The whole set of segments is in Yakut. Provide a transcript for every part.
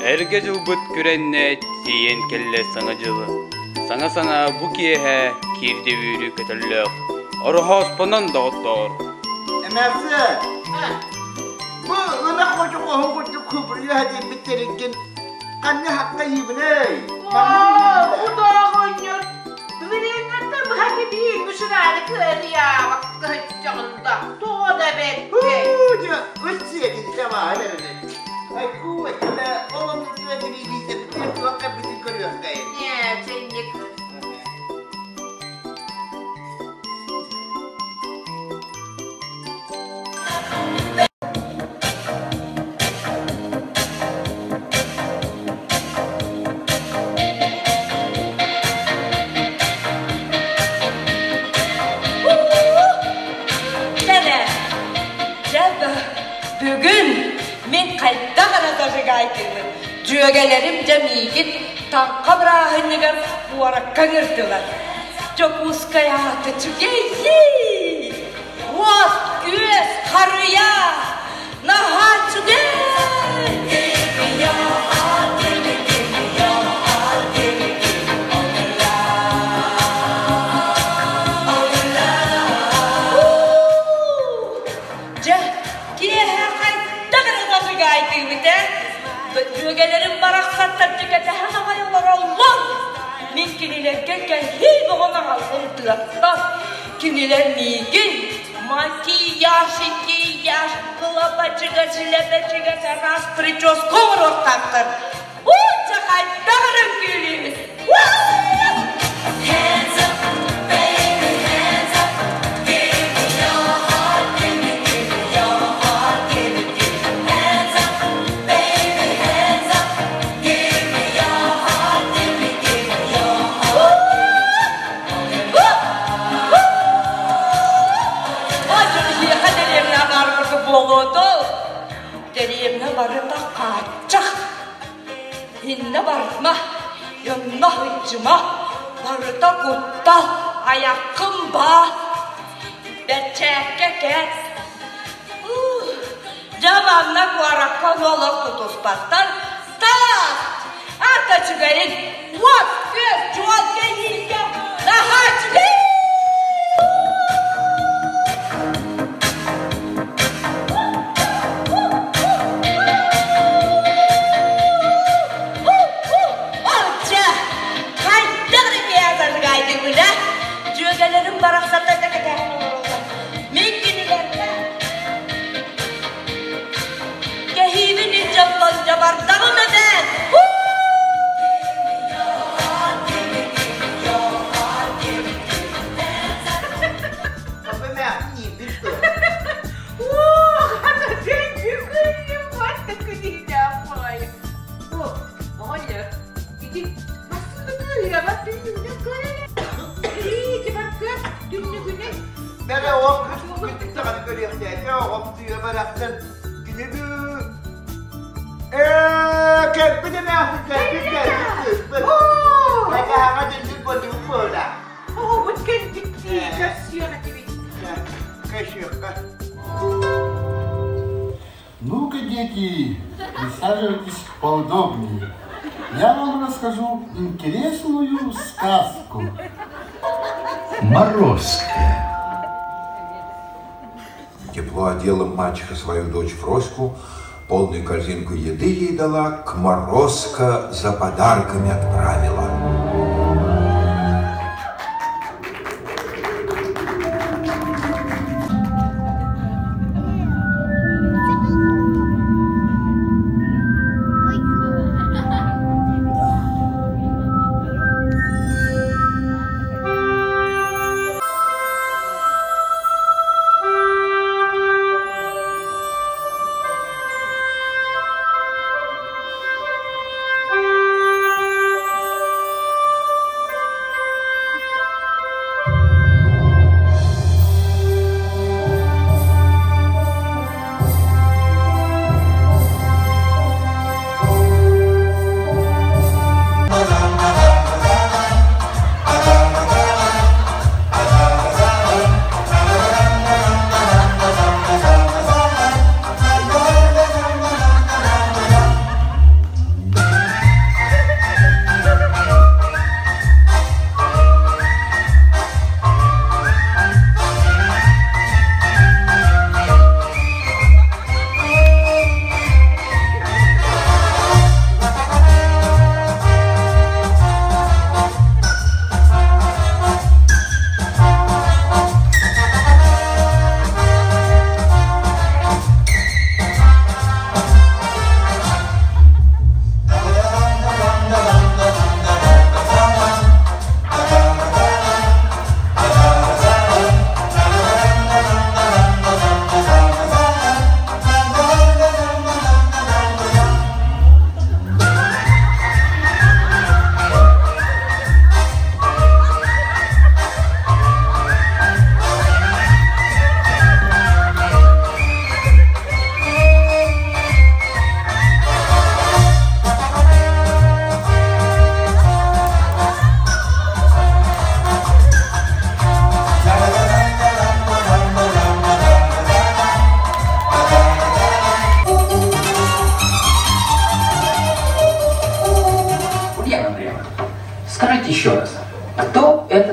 Эргэ дьылбыт күрэннэ тиийэн кэллэ Саҥа дьылы. Саҥа санаа бу киэһэ киирдэ үөрүү көтөллөөх, Ороһооспонон доҕоттоор! Эмээхсиэн, бу ынах хочоҕоһун курдук кубуруйа диэбит тэрилгин ханна хакка иибинэй? Удоҕонньор, билиҥҥиттэн быһа кибиин мүсүрааны кыайаабакка сылдьаҕында тоҕо да бэркэй. Дьэ, ыт сиэтин баһан эрэнэ. Айкуу, этилэ, ол оннук тибиилиитэ туох кэлбитин көрүөххэйин. Ээ, чэнник. Кэлэ, дьэ бүгүн мин хайдах эрэ зажигайтыыбын. Дьүөгэлэрим дьэ миигин таҥха бырааһынньыгар куоракка ыҥырдылар. Дьокуускай аата үчүгэй! Уот-күөс, харыйа! Наһаа үчүгэй! Дьэ, киэһэ хайдах эрэ зажигайтыыбыт ээ? Дьүөгэлэрим барахсаттар дьикэтэһэн аҕай олороллор. Мин кинилэргэ кэһии бөҕөнү аҕаллым тыаттан. Кинилэр миигин макияж, икияж, кылабачыга, силэбэчигэ араас прическа оҥоруохтаахтар. Ууча хайдах эрэ үҥкүүлүүбүт. Hands up, baby, hands up. Give me your heart, give me, give me your heart, give it, give it. Hands up, baby, hands up. Give me your heart, give me, give me your heart. Ой, дэриэбинэ баар курдук буолуо дуо? Дэриэбинэ барыта хааччах. Иннэ барыма, онно сылдьыма, барыта куттал, айаххын баа. Бэрчээккэ кэт. Дьэ манна куоракка олох тутуспаттар. Таас! Ата үчүгэйин! Уот, күөс, чуол кэһиилгэ! Наһаа үчүгэй! Оччо! Хайдах эрэ киһи Дьүөгэлэрим барахсаттарга кэтэһэн олороллор. Мин кинилэргэ кэһиибин илдьэ бардаҕым эбээт! Бэрэ ол кыыс даҕаны көрүөхтээтэ оҕом тыа барахсан кини ээ кэлбит эмээхсин кэлбит кэлбит кыыспыт Бакааҕа дьэллик бодугу буола Оҕобут кэлбит дии көрсүөх этибит Көрсүөххэ Ну-ка, дети, присаживайтесь поудобнее. Я вам расскажу интересную сказку. Морозко. Тепло одела мачеха свою дочь Фроську, полную корзинку еды ей дала, к Морозко за подарками отправила.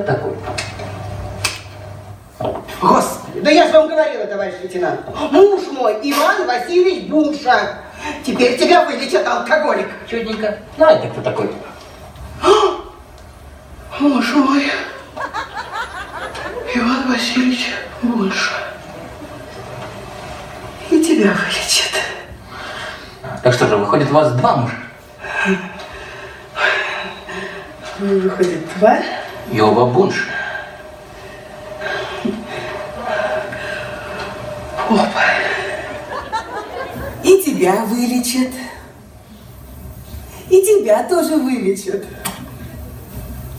кто такой? Господи, да я же вам говорила, товарищ лейтенант. Муж мой, Иван Васильевич Бунша. Теперь тебя вылечат, алкоголик. Чудненько. Ну, это кто такой? Муж мой, Иван Васильевич Бунша. И тебя вылечат. Так что же, выходит, у вас два мужа? Выходит, два? И оба бунши. Опа. И тебя вылечат. И тебя тоже вылечат.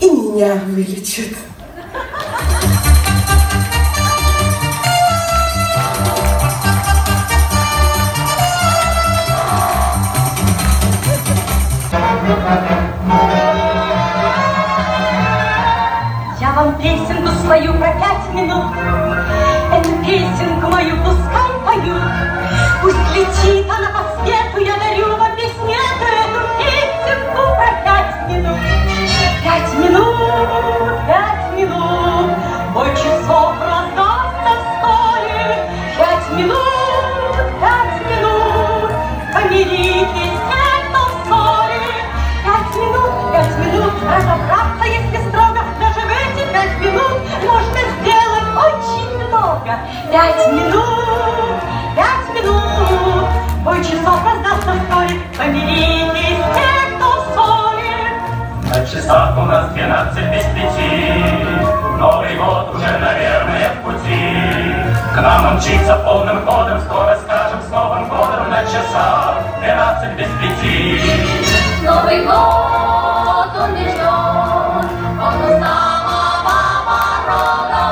И меня вылечат. Я вам песенку свою про 5 минут. Эту песенку мою пускай поют. Пусть летит она по свету, я дарю вам песню эту, эту песенку про 5 минут. 5 минут, 5 минут, бой часов раздастся вскоре. 5 минут, 5 минут, помиритесь те, кто в ссоре. 5 минут, 5 минут, разобраться, если строго, даже в эти 5 минут можно сделать очень много. 5 минут, 5 минут, бой часов раздастся вскоре, помиритесь те, кто в ссоре. На часах у нас 11:55. Новый год уже, наверное, в пути. К нам он мчится полным ходом, скоро скажем с Новым годом на часах 11:55. Новый год, он не ждет, он у самого порога.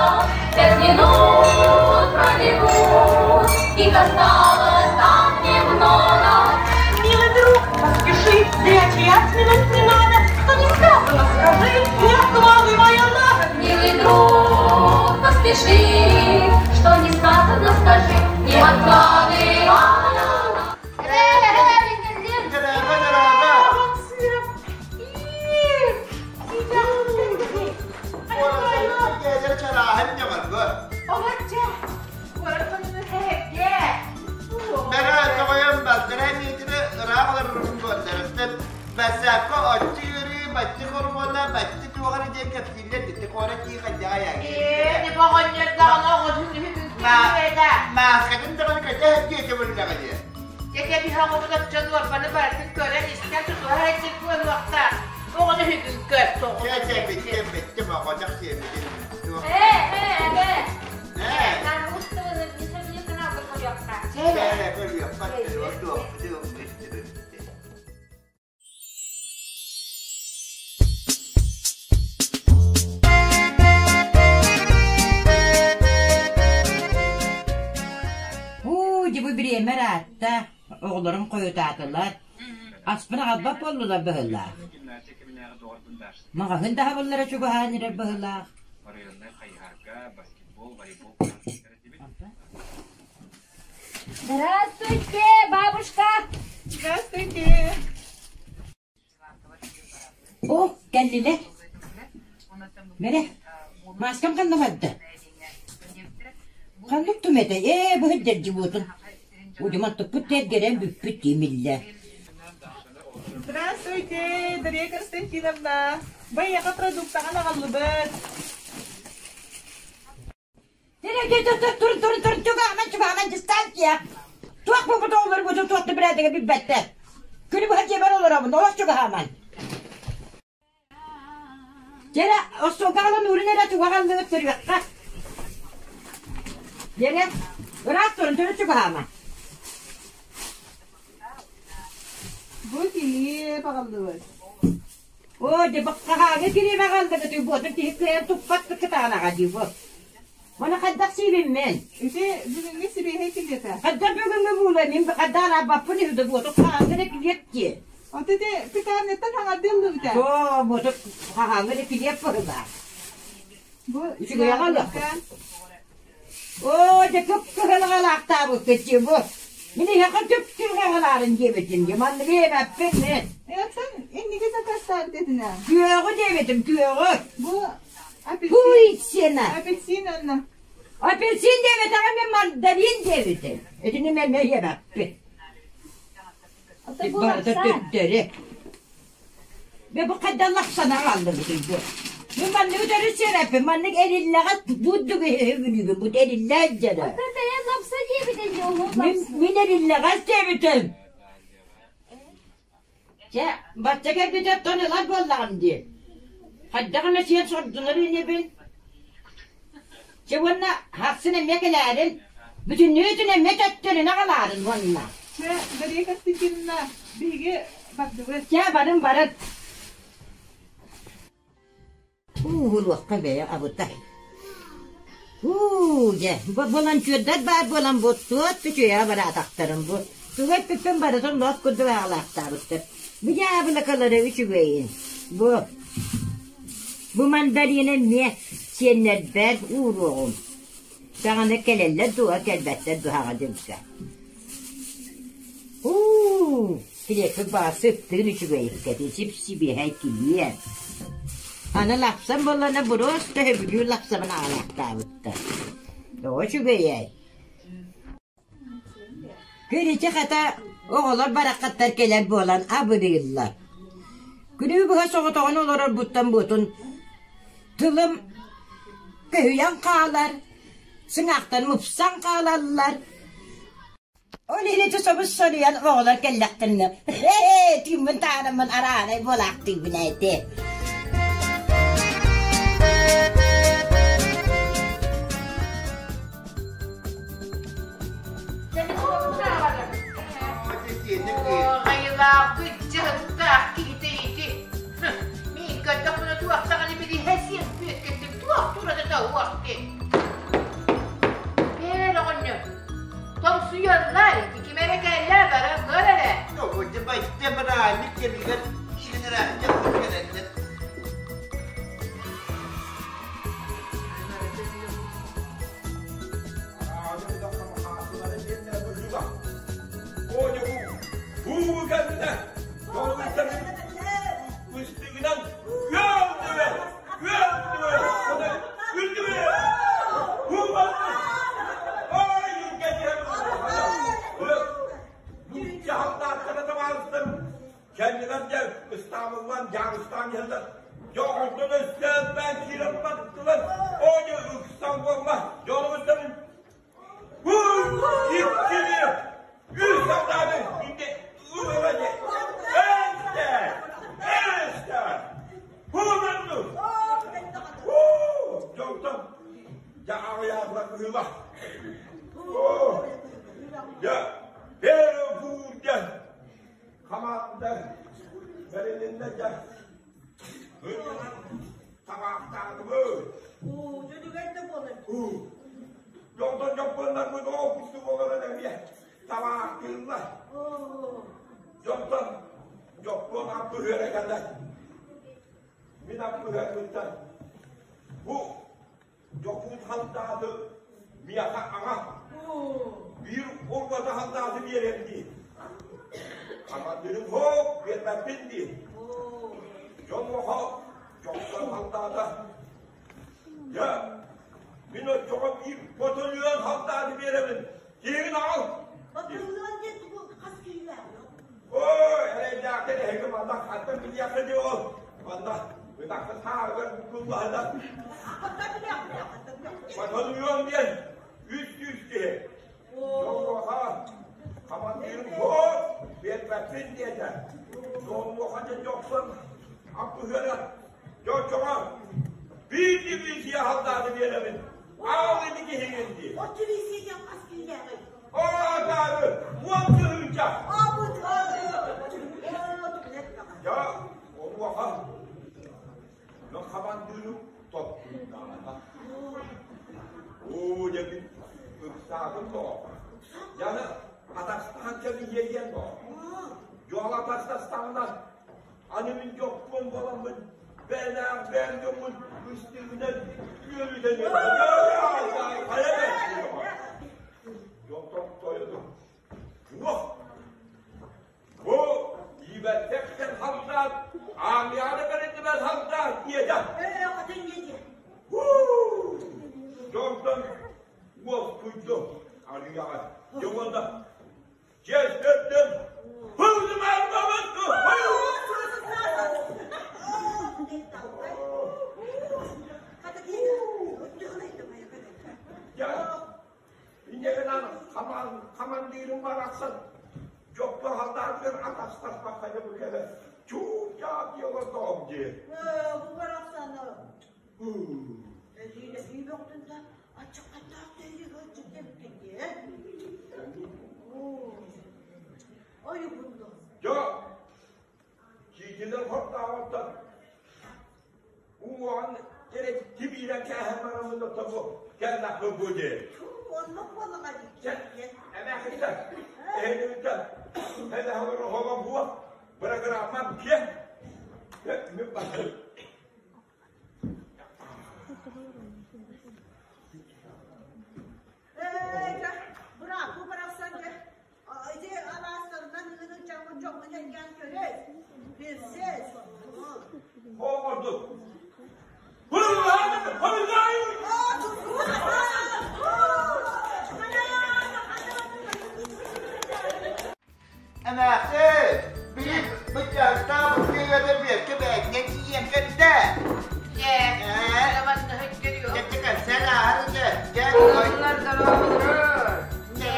5 минут пробегут, их осталось так немного. Милый друг, поспеши, зря терять минут не надо. Что не сказано, скажи, не откладывая на год. Милый друг, поспеши, что не сказано, скажи, не откладывая на год. Дороба, дороба. Чараһын дьаҕарга. Олачча, куоракканы хэһэкке. Бара тоҕойон балтара метри ыраах олорорун буолларыттан бассаапка оччу үөрүү, баччы хормуона, баччы туоҕар диэн кэпсииллэр дитти куора тии хайдаҕа Ээ, не боҕонньордаҕына оҕотун үһүгүн киирбэтэ. Мааскатын даҕаны кэтэ диэтэ буллаҕа дии. Дьэ биһи оҕобут оччон уорбаны барытын көрөн истэн тутуһар этик буолуохтаах. Оҕону үһүгүн көр, тоҕо. Чэ, чэ, биттим, биттим, оҕочох сиэбитин. Э, э, э. Ээ, Надо устываны, не сабили канал көрүөххэ. чэ, көрүөххэ, туох, туох, биттим. Уу, дьэ бу бириэмэ ыраатта, оҕолорум хойутаатылар, аспын аҕалбат буоллулар быһыылаах. Маҕаһыын да аһабыллара чугаһаан эрэр быһыылаах. Здравствуйте, бабушка! Здравствуйте. О, кэллилэр. Бэрэ, мааскам ханна барда? Ханнык түмэтэ? Ээ, бу сылдьар Удьуман туппут тиэргэрэн бүппүт диимиллэ. Здравствуйте, Дарья Константиновна. Байака продуктаҕын аҕаллыбыт. Тур, тур, тур, чугаһаман, чугаһаман, дистанция. Туох буолбут оҕолорбутун туох да бирээдэгэ билбэттэр. Күнү быһа дьиэбэр олоробун, олох чугаһаман. Дьэрэ, остуолга аҕалан уурун эрэ чугаһаллыгыт көрүөххэ. Дьэрэ, ыраах турун, төрүт чугаһаама. Бу килиэп аҕаллыбыт. Оо, дьэ, хаһааҥҥы килиэп аҕаллыгыт, буотун киһи кыайан туппат кытаанаҕа дии бу. Маны хайдах сиибин мин? Ити бүгүҥҥү сибиэһэй килиэтэ. Хайдах бүгүҥҥү буула мин хайдах араабаппын үһү да буоту хаһааҥҥы да килиэп дии. Ото ити пекарняттан хаҥардыыллыбыта. Оо, буоту хаһааҥҥы да килиэп быһыылаах. Бу Үчүгэй аҕалыахпыт. Оо, дьэ кып-кыһылаҕалаахтаабыккыт дии бу. Мин эһиэхэ түп-түгэҕэлаарын диэбитим дии, манныгы диэбэппин мин. Эттэн инники сакастаабыт этинэ. Күөҕү диэбитим, күөҕү. Бу апельсин. Апельсина. Апельсин онно. Апельсин диэбэтэҕим мен мандарин диэбитим. Итини мен мэйиэбэппин. Барыта төттөрү. Бе бу хайдах лахсана хааллыбытый бу. Мин манныгы төрүт сиэбэппин, маннык эриллэҕэ бурдук иһи бу эриллээн дьэрэ. Оттон бэйэ лапса диэбитин дьэ уһун Мин лапса. мин эриллэҕэс диэбитим. Чэ, бачча кэлбитэ оттон ылар буоллаҕым дии. Хайдах эмэ сиэн сордунар инибин. Чэ уонна хахсын эмиэ кэлээрин, бүтүннүүтүн эмиэ төттөрүнэ аҕалаарын уонна. Чэ, Дария Константиновна, биһиги бардыбыт. Чэ, барын барын. Ууһулуохха бэйэ абытай. Уу, дьэ, бу волонтердар баар буолан бу туот үчүгэйэ бараатахтарын бу. Тугу эппиппин барытын лоп курдук аҕалаахтаабыттар. Бу дьаабылакалара үчүгэйин. Бу бу мандарины эмиэ сиэннэрбэр ууруоҕум. Даҕаны кэлэллэр дуо, кэлбэттэр дуһаҕа дьылга. Уу, Килиэппит баҕа сыттыын үчүгэйиккэтин сип-сибиэһэй килиэп. Аны лапсам буоллана буруос төһөбүлүүр лапсабын аҕалаахтаабыттар. Тоҕо үчүгэйэй? Күн хата оҕолор бараххаттар кэлэр буолан абырыыллар. Күнү быһа соҕотоҕун олорорбуттан буотун тылым көһүйэн хаалар, сыҥаахтан мупсан хаалаллар. Ол иһин ити собус соруйан оҕолор кэллэхтэринэ ээ түүммүн таараммын араарай буолаахтыыбын эти. Айылаах кыччыһыктаах киһитэ ити. Мин көрдөхпүнэ туохтаҕына билиһэ сиэн бүөккэттик туох турата тоһуох диэн. Бээр оҕонньор, тоҥсуйаллар ити ким эрэ кэллэ баран көр эрэ. Тоҕо бачча бырааһынньык кэмигэр киирэн дьахтар кэлэллэр. Кэннилэр дьэ ыстаамыллан дьаарыстаан иһэллэр. Дьэ онтон өстөөн киирэн бардылар. Оо дьэ ыксан буолла. Дьонубуттарын иккини үс сатааны инде ылыла дьэ. Эстэ! Эстэ! Хуунанну! Хуу! Дьонтон дьэ аҕыйаатылар быһыылах. Оо! Дьэ, Перекур дьэ Хамаанда бэрилиннэ дьэ. Ынньанан табаахтаатыбыт. Уу, дьүлүгэр да буолар. Уу. Дьонтон дьоппуоннарбыт оо кусту буолан эмиэ табаахтыыллар. Дьонтон дьоппуон аппыһыара кэлэр. Мин аппыһыарбыттан бу Дьокуут халдааты миэхэ аҕа биир урбата халдааты биэрэр дии. Хамандырым һоок биэрбэппин дии. Дьонуоха дьохсон халдаата. Дьэ, мин оччоҕо биир ботулуон халдааты биэрэбин. Киһигин аҕал. Ботулуон диэн тугу хас киһилээх? Ой, эрэйдээхтэр эһиги манна хантан билиэххэ дии ол. Манна ытахха саарыгар буккуллаһына. Батальон диэн 300 киһи. Дьонуоха хамандыырым суох, биэрбэппин диэтэ. Дьонуоха дьэ дьохсон аппыһыара. Дьоччоҕо биир дивизия халдааны биэрэбин. Аал ити киһигин дии. От дивизия диэн хас киһилээҕий? Оотаары уон тыһыынча. Дьэ, онуоха но хамандыырым тоттуннаҕына. Оо, дьэ мин ыксаатым тоҕо. Яны атастаан кэбиһиэйэн тоҕо. Дьуола атастастаҕына аны мин дьоппуон буоламмын бэйэлээх бэйэм дьоммун үстүүнэн үөрүтэн хайа Дьонтон тойону Уох! Бу иибэттэхтэн халдаат, аамыйааны бэриннибэт халдаат диэтэ. Ээ, хотун диэтэ. Уу! Дьонтон уоскуйдум арыйаҕа. Дьэ уонна чиэстэрдим. Инньэ гынан хамандыырым барахсан дьоппо халдаатыгар атастаспакка дьэ бу кэлэ чуучаах дии олордоҕум дии. Бу барахсаны Өлүүнэ бөҕөтүн да аччыктаах тэйигэ аччыктабыккын дии Ойугунду. Дьо, киитилэр хортааҕыттан уҥуоҕун эрэ тибиирэн кээһэн бараммын тобу кэллэхпин бу дии. Оннук буоллаҕа дии. Эмээхиттэн, эһэлиттэн, элэһэлэр оһоҕо буо, программам киэҥ. Мин бардым. Бырааппы барахсан дьэ ити алаастарынан ыҥырын дьоҥҥун дьоҥҥун эргээн көрөй билсиэс Оҥордум. Эмээхсин, били быччаахтаах буккуйата бэркэ бээтинэн тиийэн кэллэ. Дьэ, манна өттөрүө. Дьэ, кэлсэн ааһар дьэ. Дьэ, Оллар дорооболорор. Дьэ,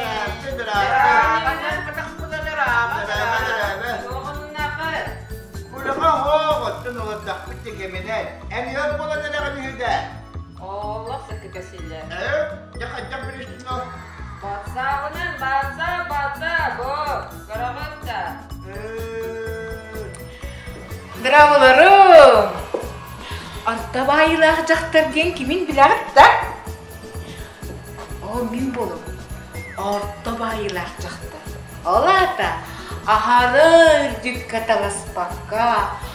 дорообо. Кулаҕа оһох оттон олордохпут дьэкэминэн. Эн өр буолан эрэҕин үһү да. Олох сыккыка силлэр. Ээ, дьэ хайдах билистин ол? Батсаабынан батса батса бу көрөҕүт да. Дорооболорум! Орто баайыылаах дьахтар диэн кимин билэҕит да? Оо, мин буолабын. Орто баайыылаах дьахтар. Ол аата аһары үрдүккэ таласпакка,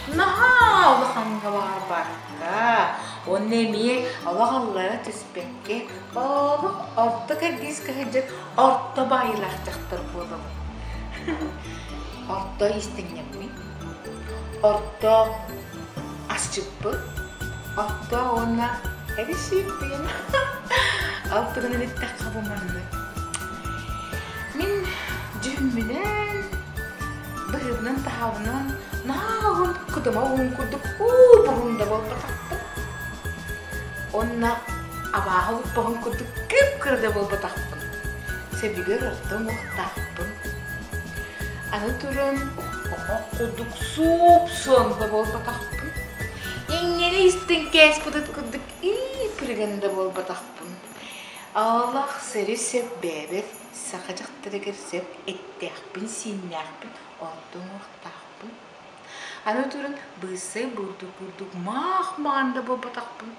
наһаа улахаҥҥа баҕарбакка, уонна эмиэ олох аллара түспэккэ, олох орто кэрдиискэ сылдьар орто баайыылаах дьахтар буолабын. Орто иистэнньэҥмин, орто асчыппын, орто уонна эбисииппин. Алтыгынан эттэххэ бу маннык. Мин дьүһүммүнэн, быһыыбынан-таһаабынан наһаа уһун кыдыма уһун курдук уу-буһун да буолбатахпын. Уонна абааһы олоппоһун курдук кып-кыра да буолбатахпын. Сөбүгэр орто уҥуохтаахпын. Аны туран оһох курдук суп-суон да буолбатахпын. Иҥнэри истэн кээспитин курдук иипиригэн да буолбатахпын. Аалах сири сөп бэйэбэр саха дьахтарыгар сөп эттээхпин-сииннээхпин, орто уҥуохтаахпын. Аны туран быысай бурдук курдук маах маҕан да буолбатахпын.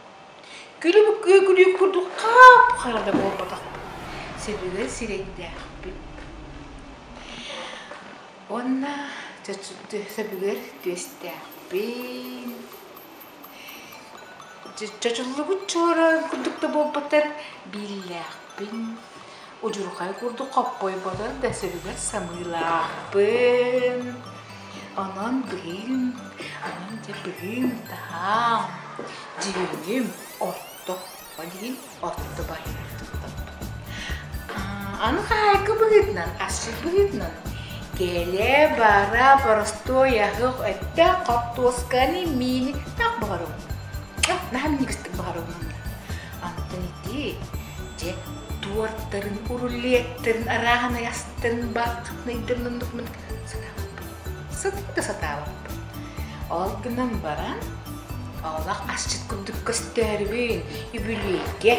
Күлү-күлүү курдук хап-хара да буолбатахпын. Сөбүгэр сирэйдээхпин. Уонна сөбүгэр түөстээхпин. Чочуллубут чуораан курдук да буолбатар, бииллээхпин. Удьурхай курдук хоппойботор да сөбүгэр самыылаахпын. Онон быһыым, онон дьэ быһыым-таһаам, дьүһүнүм орто, ол иһин орто баһыйар туттабын. Аны хаһаайка быһыытынан, асчыт быһыытынан кэлэ-бара боростуой аһыах өттө хортуосканы, миини таах баҕарабын. Наһаа минньигэстик баҕарабын онно. Антон ити дьэ туортарын, рулеттарын, арааһынай астарын, бархатнайдарын оннук мындык сатаабаппын. Сатыы да сатаабаппын. Ол гынан баран, олох асчыт курдук көстөөрүбүн, үбүлүөйгэ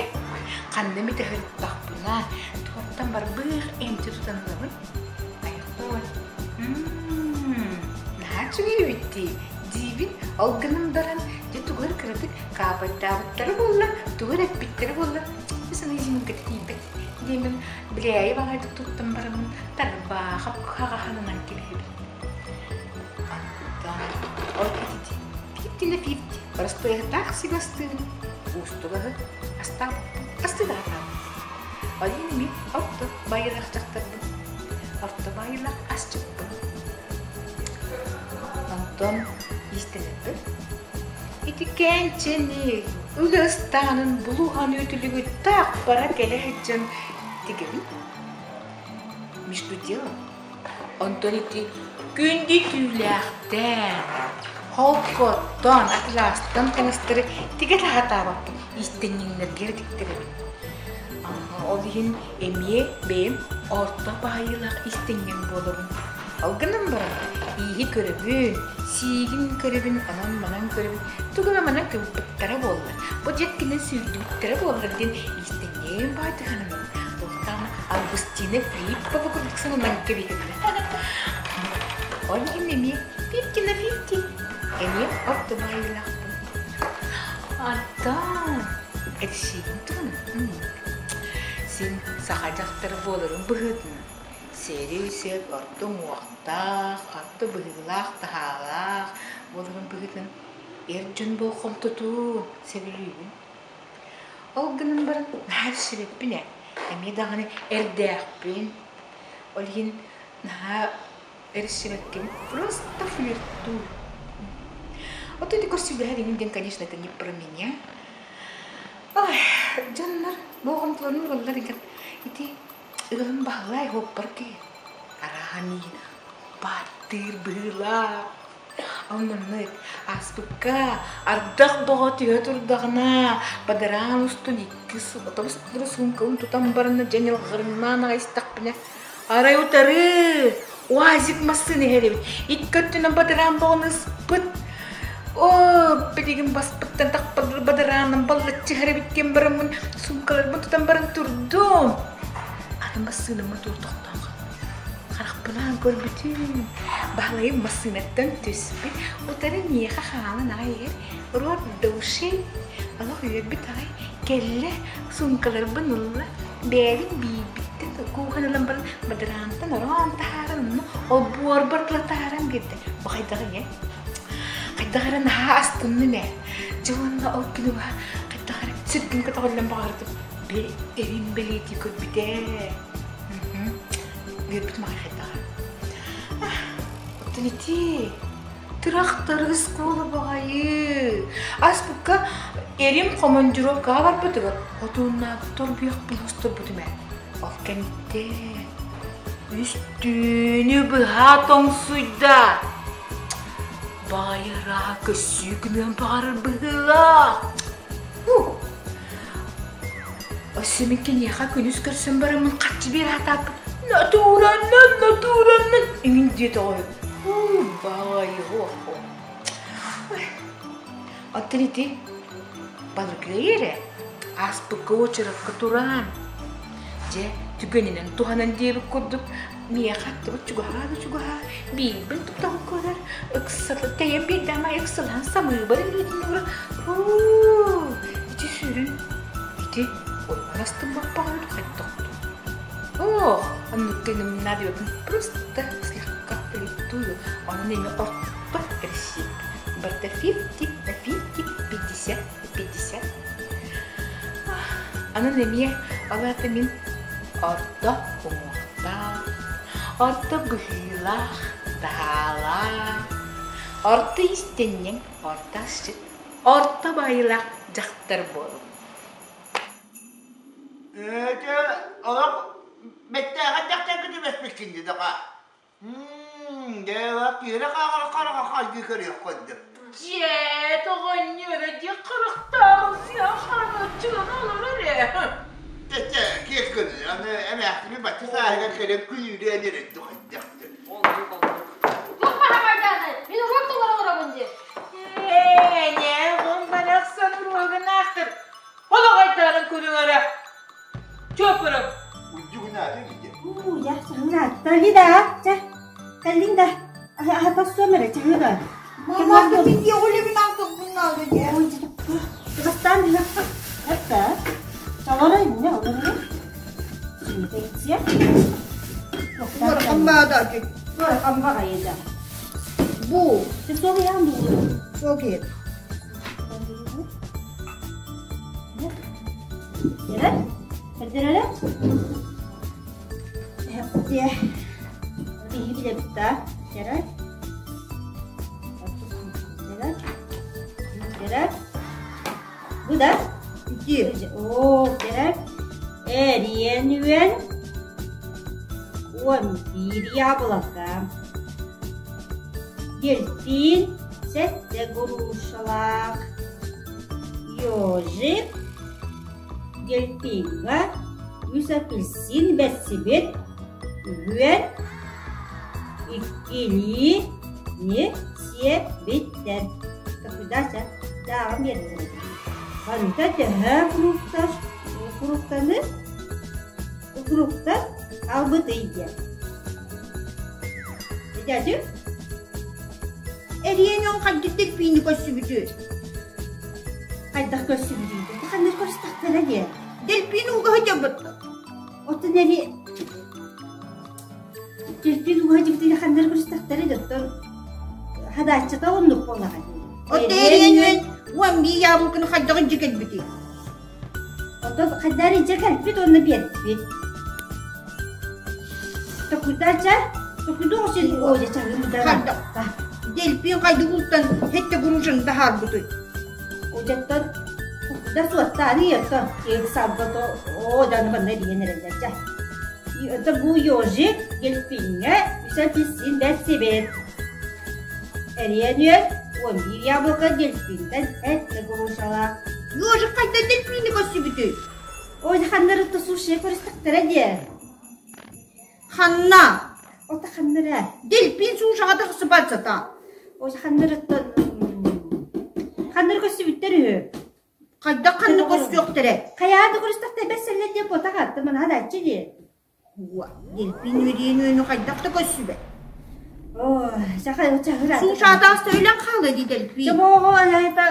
ханна эмит ыһырыттахпына, туортан барбыах эмти тутан ылабын. Айхой, наһаа үчүгэй эбит дии, диибин. Ол гынан баран, дьэ тугу эрэ кыратык каапайдаабыттара буолла, тугу эрэ эппиттэрэ буолла, саныы изюминката тиийбэт диэмин билээйи баҕайытык туттан бараммын тарбаахап хаҕаһанынан кэбиһэбин. Онтон ол итити фифти на фифти боростуойатаах сибастыыбын, уустук аһы астаабаппын, астыы да сатаабаппын. Ол иһин эмиэ орто байылаах дьахтарбын, орто байылаах асчыппын. Онтон иистэнэрбин. Ити кээнчэни үлэ ыстаанын булуһан үтүлүгү таах бара кэлэ сылдьан тигэбин. Между делом, онтон ити күндү түүлээхтэн, холкоттон, атластан таҥастары тигэ сатаабаппын, иистэнньэҥнэргэ эрэ тиктэрэбин. Ол иһин эмиэ бэйэм орто баайыылаах иистэнньэҥ буолабын. Ол гынан баран, ииһи көрөбүн, сиигин көрөбүн, онон-манан көрөбүн, тугу эмэ манан кыбыппыттара буоллар, бу дьиэккинэн сүүрдүбүттэрэ буоллар диэн иистэнньэҥ баайдык сананабын. Туохтаан Августина Филиппова курдук сананан кэбиһэбин. Ол иһин эмиэ фифти на фифти, эмиэ орто баайыылаахпын. Антон, этсиигин туһунан син саха дьахтара буоларын быһыытынан Сири-сир орто уҥуохтаах, орто быһыылаах-таһаалаах буоларын быһыытынан эр дьон болҕомтотун сөбүлүүбүн. Ол гынан баран наһаа сөбүппүн ээ, эмиэ даҕаны эрдээхпин. Ол иһин наһаа эрсибэккин просто флиртую. Вот эти көрсүүлэһэр иҥин диэн, конечно, это не про меня. Ой, дьоннор болҕомтолорун ылаллар игэр ити Ыалым Баһылай уоппар киһи, арааһа миигин бааттыыр быһыылаах. Оннук ааспыкка ардах бөҕө түһэ турдаҕына, бадараан устун икки отобус суумкабын тутан баран дьэ ньылҕырыҥнаан аҕай истэхпинэ, арай утары УАЗик массыына иһэр эбит. Икки өттүнэн бадараан бөҕөнү ыспыт. Оо, билигин баспыттан тахпадыр бадарааным баллаччы иһэр эбит диэн бараммын суумкаларбын тутан баран турдум. Атын массыынам мотуор тохтоон хаалбыт. Харахпынаан көрбүтүм. Баһылайым массыынаттан түспүт. Утары миэхэ хаалан аҕай иһэр. Рот до ушей. Олох үөрбүт аҕай. Кэллэ, суумкаларбын ылла. Бэйэбин биирбиттэн кууһан ылан баран бадараантан ороон таһааран онно олбуорбар тула таһааран биэрдэ. Бу хайдах ийэ? Хайдах эрэ наһаа астынным ээ. Дьэ уонна ол күнү быһа хайдах эрэ сүргүм көтөҕүллэн баҕардым. Били эрим бэлиэтии көрбүтэ. Үөрбүтүм аҕай хайдах эрэ. Оттон ити тырахтарыс куола баҕайы. Аспыкка эрим командировкаҕа барбытыгар хотууннаабыт торбуйахпын хосторбутум ээ. Ол кэнниттэн үс түүнү быһа тоҥсуйда. Баайара көссүү гыныан баҕарар быһыылаах. Өссө мин киниэхэ күнүс көрсөн бараммын харчы биэрэ сатааппын. Натураннан, натураннан иҥин диэтэҕэ үһү. Баайы Оттон ити балыгый эрэ ааспыкка уочаракка туран дьэ түгэнинэн туһанан диэбит курдук миэхэ аттыбыт чугаһаа да чугаһаа биирбин тутан көрөр ыксата тэйэн биэрдэҕим аайы ыксалаһан самыыбар илиитин ууран уу ити сүрүн ити ойбон астыммаппаҕын хайдах Ох, оннук гыным надо просто слегка флиртую. Онон эмиэ орто ресип. Барыта фифти на фифти, 50 50. Анан эмиэ ол аата мин орто уҥуохтаах, орто быһыылаах, таһаалаах, орто иистэнньэҥ, орто асчыт, орто баайыылаах дьахтар буолуҥ. Ээ, олох бэттээхэ дьахтарга түбэспиккин дии доҕоор. Дьэ, киирэ хаалар хараҕа хайгыы көрүөх курдук. Дьэ, тоҕонньоро дьэ харахтааҕын сиэн хараҥаччынан олорор ээ. Чэ, киэс гыныы, аны эмээхсини бачча сааһыгар кэлэн күнүүлээн эрэр хайдах Туох баһамайдаанай, мин уруок толоро олоробун дии. Ээ, ньээ, барахсан уруогун аахтар. Олох айдаанын көрүҥ эрэ. Чуоппурум. Уу, я Талида, чэ, Талинда, аһатассуом эрэ, чаһыга. Мама, ты оли Бастаан Это, толорой, не, олорой. Бу. Бу. Эрэ, эрдэрэрэ. Эһэптиэ. Биһи билэбит да. Эрэ. Эрэ. Эрэ. да? Ити. Оо, керек. Эриэн үөн 11 яблоко. Дельфин сэттэ грушалаах. Ежик дельфиҥҥа үс апельсин бэрсибит үһүөн иккилии не сиэбиттэр. Дача дааҕын биэрдилэр. Ханта төһө фрукта фруктаны фрукта албытый диэн. Дядя? Эриэн он хайдах дельфини көрсүбүтүй? Хайдах көрсүбүтүй? Ханнык көрүстэхтэрэ диэн. Дельфин ууга сылдьабыт. Оттон эри дельфин ууга сылдьыбытын ханнар көрүстэхтэрэ оттон хадааччыта оннук буолаҕа дии. Оттон эриэн уон бии яблоканы хайдах илдьэ кэлбитий? Оттон хайдах илдьэ кэлбит уонна биэрбит. Токуйдаача, токуйдуох син оодьа Хайдах? Дельфин хайдах ууттан хэттэ грушаны таһаарбытый? Одьаттан да суоттааны ето киэҥ салгато оо дан манна диэн эрэллэр дьэ. Это бу ежик дельфиҥҥэ үс апельсин бэрсибит. Эриэн үөт 11 яблоко дельфинтэн эттэ грушалаах. Ежик хайдах дельфини көрсүбүтүй? Ой, ханнары тусушия көрүстэхтэрэ диэ. Ханна? Ота ханнара? Дельфин суушаҕа тахсыбат сата. Ой, ханнарыттан ханнары көрсүбүттэр үһү. Хайдах ханна көрсүөхтэрэ? Хайаа да көрүстэхтэр бэссэллэр диэн буотах атты манаһа дааччы дии. Дельфин үөрүйэн үөнү хайдах да көрсүбэт. Ой, саха чаһыра. Суушаатаас төһөлөн хаалла дии дельфин. Чобоҕо это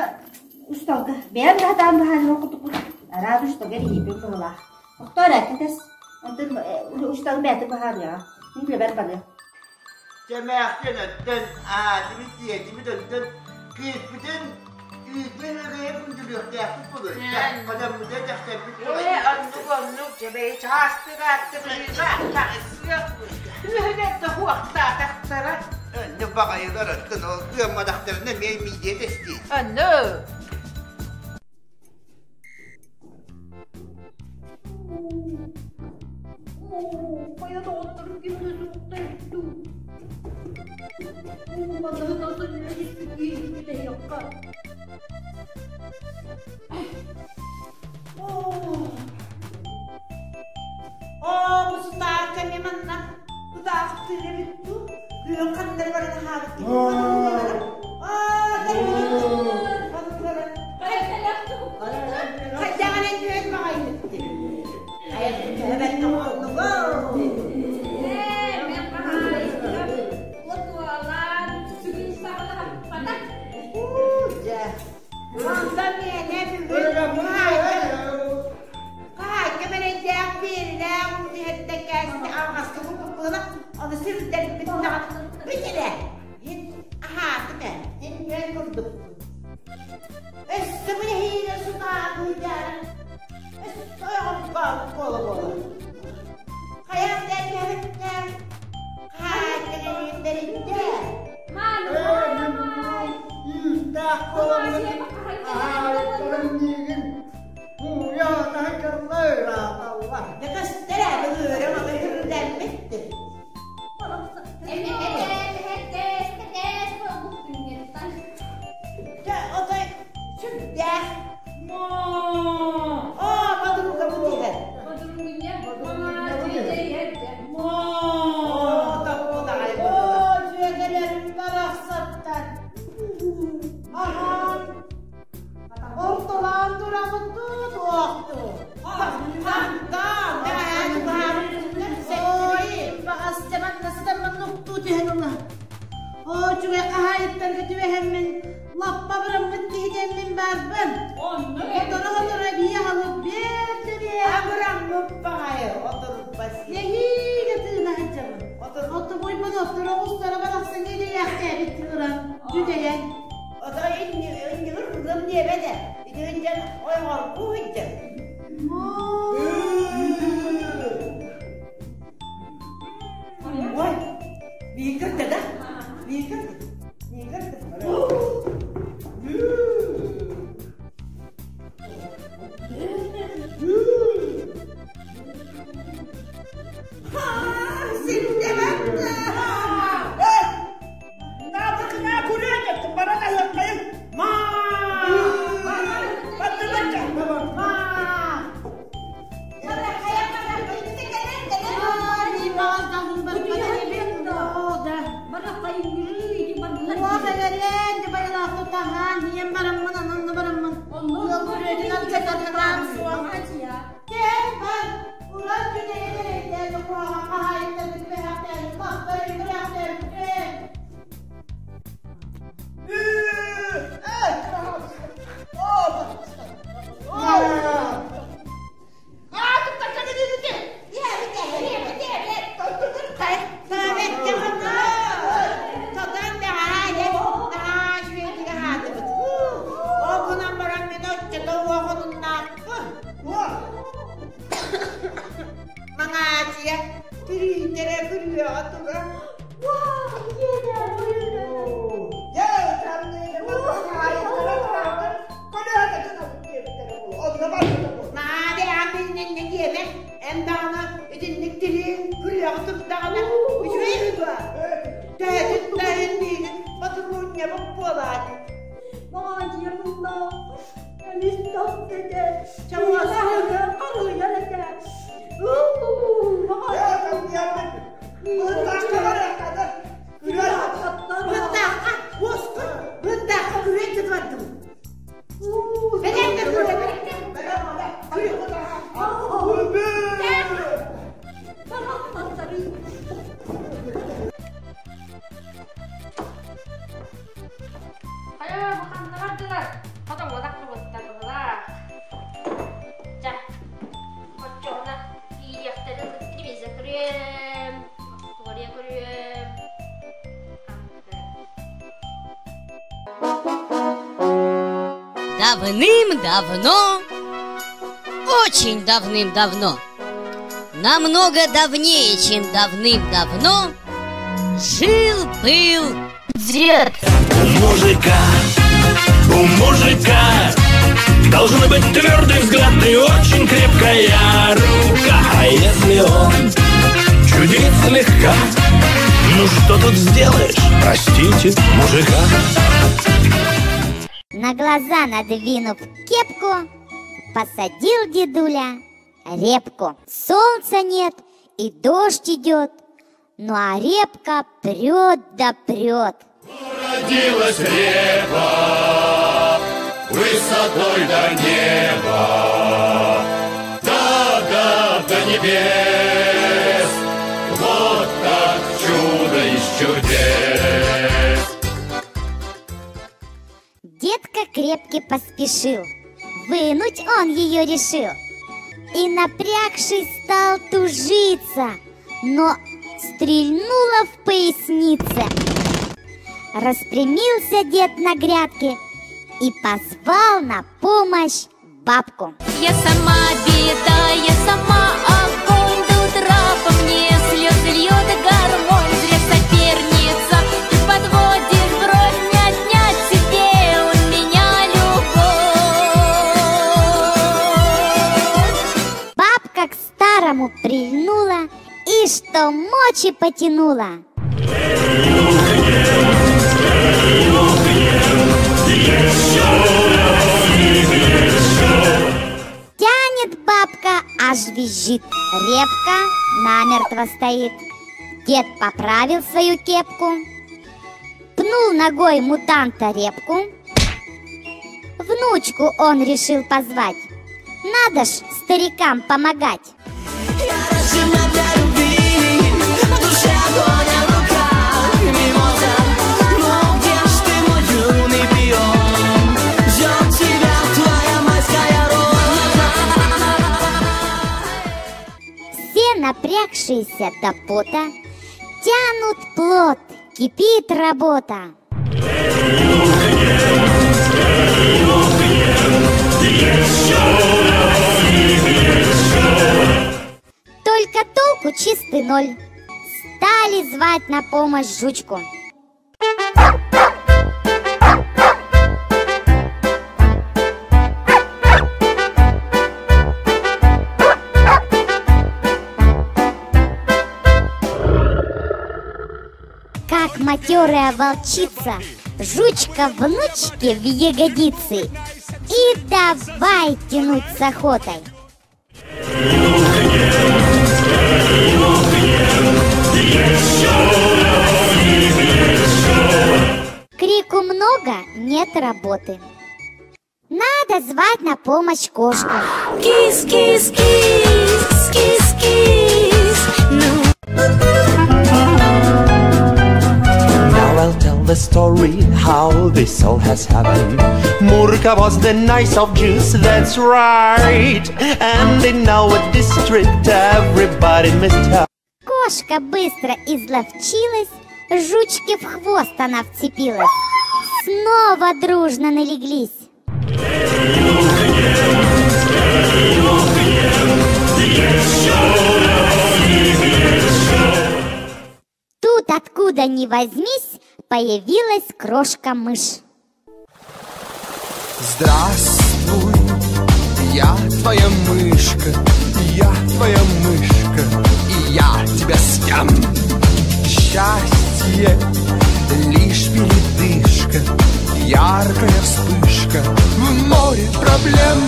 усталга. Бэйэм да хатаан баһаан кутукут. Араабы усталга рийбин быһылаах. Тохтоо эрэ, кэтэс. Онтон учууталым бэйэтэ быһаарыаҕа. Мин үлэбэр барыам. Чэмээхтэн өттөн, аатыбыт тиэтибит өттөн кыыспытын үүтүн ыгыйа күндүлүөхтээхпит буолуо. Хономмута тахсарбыт буолуо. Ээ, оннук оннук дьэбэй чаастыгаатты быһыыга таҕысыах үһүнэн да хуохтаатахтара. Онно баҕайылар оттон ол ыамматахтарына эмиэ миидиэ тэстии. Онно. Хайа доҕотторум ким да суохтар дуу. Манныгын атын үлэһиппит Оо, бу сутаакка эмиэ манна кутаахтыыр эбит дуу? Күөх ханнары баран хаалбыт Хайдаҕынан түһэн баҕайбыт Хаһаайка мэрэйдээх биэрилээх уу түһэртэн кээстэ алҕаска куппула ону сирдэрбит даҕаны бүтэрэ Һин аһаатым ээ һин үөн курдукпун Өссө бу нэһиилэ сутаабыйдаара өссө ойоҕом буола-буола Хайаан да түһэбиттээх хаһаайка кэлиин бэриннэ Үүттээх буоламмын аһаабыттарым миигин Ууя таһыкалла ырааталла. Көстөр ээ былыырым аны үрдэммиттин. Дьэ, отой сүрдээх. Оо, подруга бу түһэр. Оо, топпутаҕай Оо, дьүөгэлэрим барахсаттар. Аһаан Ортолоон тураммыт дуу, туох дуу? Хантан? Төбөтүн алдьатар санаам суох. Кэл бар, уран күнэйин эрэйдээн куһаҕан хаһаайыттарбыт бэһэхтээн, махтарын күрэхтээбиттэр. Маҥаачыйа түрүүннэрэ күрүөҕэ турар. Наада ааминнэннэ диэмэ, эн даҕаны итинник тириин күрүөҕэ турдаҕына үчүгэй дуо? Төһөтүн да иһин миигин ботуруунньабыт буолаат. Маҥаачыйа булла, эмис тос этэ, чаҥаһыгар харыйар этэ. Быттаахха, уоскун, быттаахха күрүөн сытыбаттым. Бэлэм да күрүө, Хайа, бу ханна бардылар? Хотоҥҥо тахсыбыттар быһыылаах. Чэ, оччоҕуна киириэхтэрин телевизор көрүөм, остуоруйа көрүөм. Давным-давно, очень давным-давно, намного давнее, чем давным-давно, жил-был дед. У мужика, у мужика должен быть твердый взгляд и очень крепкая рука. А если он чудит слегка, ну что тут сделаешь, простите, мужика. На глаза надвинув кепку, посадил дедуля репку. Солнца нет и дождь идет, ну а репка прет да прет. Родилась репа высотой до неба, да-да, до небес. Вот так чудо из чудес. Детка крепкий поспешил, вынуть он ее решил. И напрягшись стал тужиться, но стрельнула в пояснице. Распрямился дед на грядке и позвал на помощь бабку. Я сама беда, я сама огонь, до утра по мне слезы льет гармонь. Зря соперница, ты подводишь бровь, не отнять себе у меня любовь. Бабка к старому прильнула и что мочи потянула. Тянет бабка, аж визжит. Репка намертво стоит. Дед поправил свою кепку, пнул ногой мутанта репку. Внучку он решил позвать. Надо ж старикам помогать. Рождена для любви, в душе огонь, а в руках мимоза. Ну где ж ты, мой юный пион? Ждет тебя твоя майская роза. Все напрягшиеся до пота тянут плод, кипит работа. Только толку чистый ноль. Стали звать на помощь жучку. Как матерая волчица, жучка внучке в ягодицы. И давай тянуть с охотой. Крику много, нет работы. Надо звать на помощь кошку. Кис, кис, кис, кис, кис. Ну. Now I'll tell the story how this all has happened. Murka was the nice of Jews, that's right. And in our district, everybody missed her. Кошка быстро изловчилась, жучке в хвост она вцепилась. Снова дружно налеглись. Тут откуда ни возьмись, появилась крошка-мышь. Здравствуй, я твоя мышка, я твоя мышка, и я тебя съем. Счастье лишь передышка, яркая вспышка в море проблем.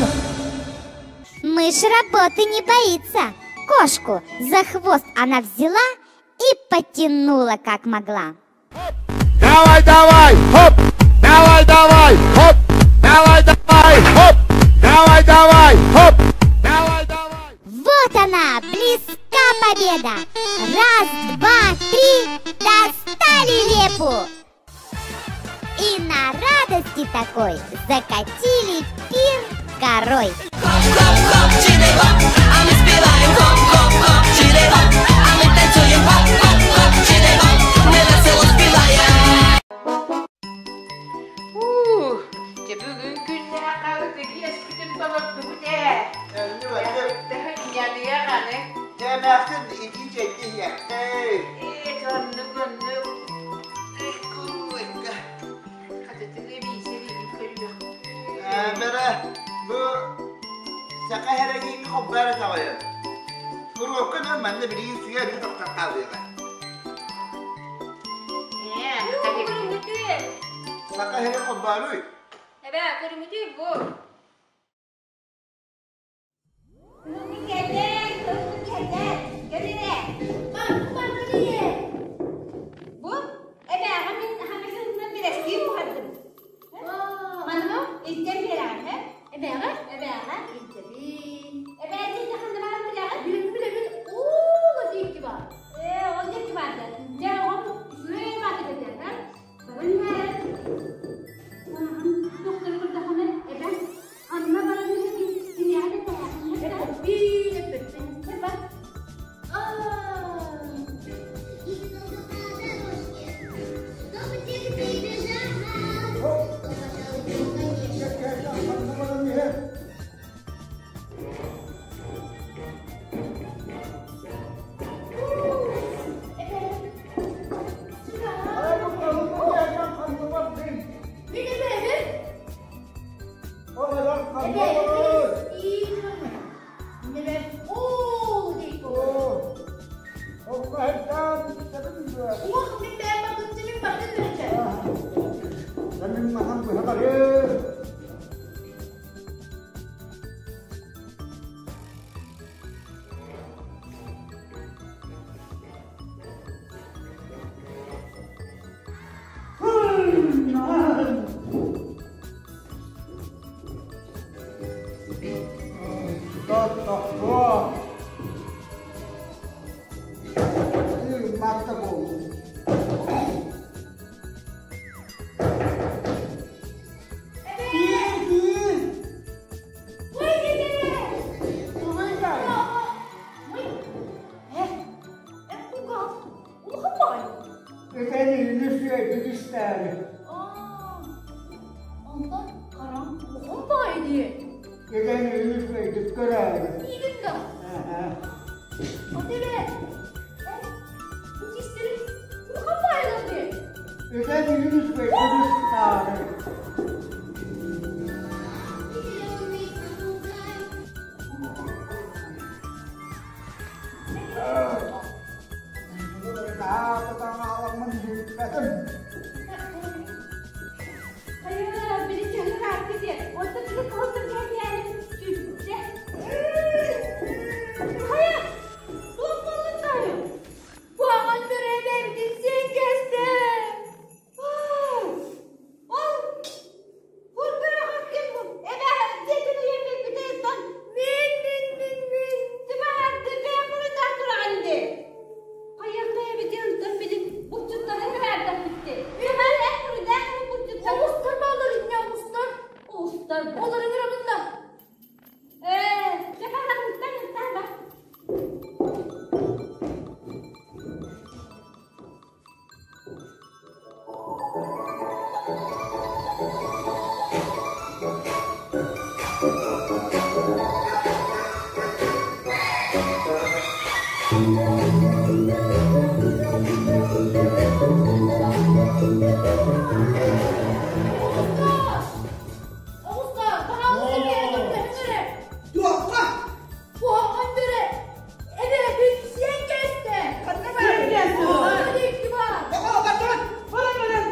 Мышь работы не боится. Кошку за хвост она взяла и потянула, как могла. Давай, давай, хоп, давай, давай, хоп, давай, давай, хоп, давай, давай, хоп, давай, давай. Вот она, близка победа. Раз, два, три, достали репу. И на радости такой закатили пир горой. Хоп-хоп, чили-хоп, а мы спеваем хоп-хоп-хоп, чили-хоп, а мы танцуем хоп-хоп-хоп, чили-хоп, мы весело спеваем. Ух, дьэ бүгүн күннээх хаһытыгы эспитин толордубут ээ. Ньалыйах аны. Дэмэхсин ити чэйди иһиэхтэй. Ээ, оннук оннук. Хатытыгы биисэриигин көрүөх. Бэрэ, бу саха хэрэгиин хоббара таҕайан. Уруокка нөр манна билигин сыа өрүү тохтон хаалыаҕа. Ээ, Саха хэрэг хоббааруй. Эбээ, көрүмүтүй бу. Бу эбээҕэ мин хамасынынан бэрэскиин буһардым. Манна илдьэн биэрэҕин, э? Эбээҕэ? Эбээҕэ илдьэбин. Эбээ дьиэтэ ханна баарын билэҕин? Билэбин, билэбин. Оо, диэки баар. Ээ, ол диэки баар да. Дьэ, оҕом үчүгэй баата дэтэр, э? Баран иһэр. Доктору көрдөххүнэ, эбэм Анна баран иһэргин киниэхэ да эппиин эппэппин. Бар. Оҕустар, баһаалыста кэлэн көрдөһүҥ эрэ. Туохха? Куһаҕан бөрө эбэбин сиэн кээстэ. Ханна баар? Икки баар. Тоҕо батон? Баран баран.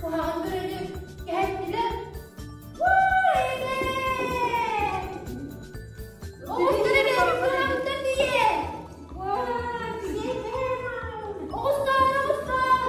Куһаҕан бөрөнү кэһэттилэр. Оҕустар эбээбит куһаҕыттан дие! Оҕустар, оҕустар!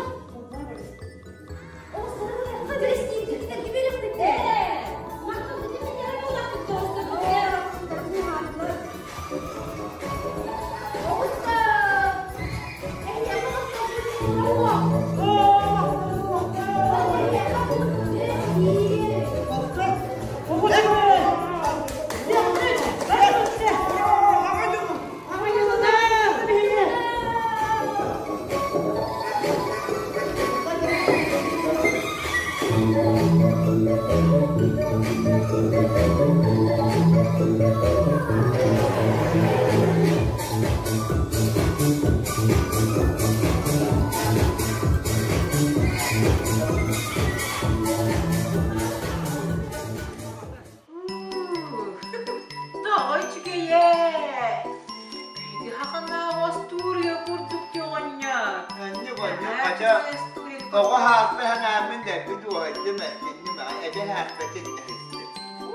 Тоҕо үчүгэйэ! Биһиги хаханаах остуоруйа курдук оҕонньор. Анньык онньук хача оҕо хаахпа санааммын дэлби дуоһайдым эркинним аҕай эбэ хаахпатын нэһистим.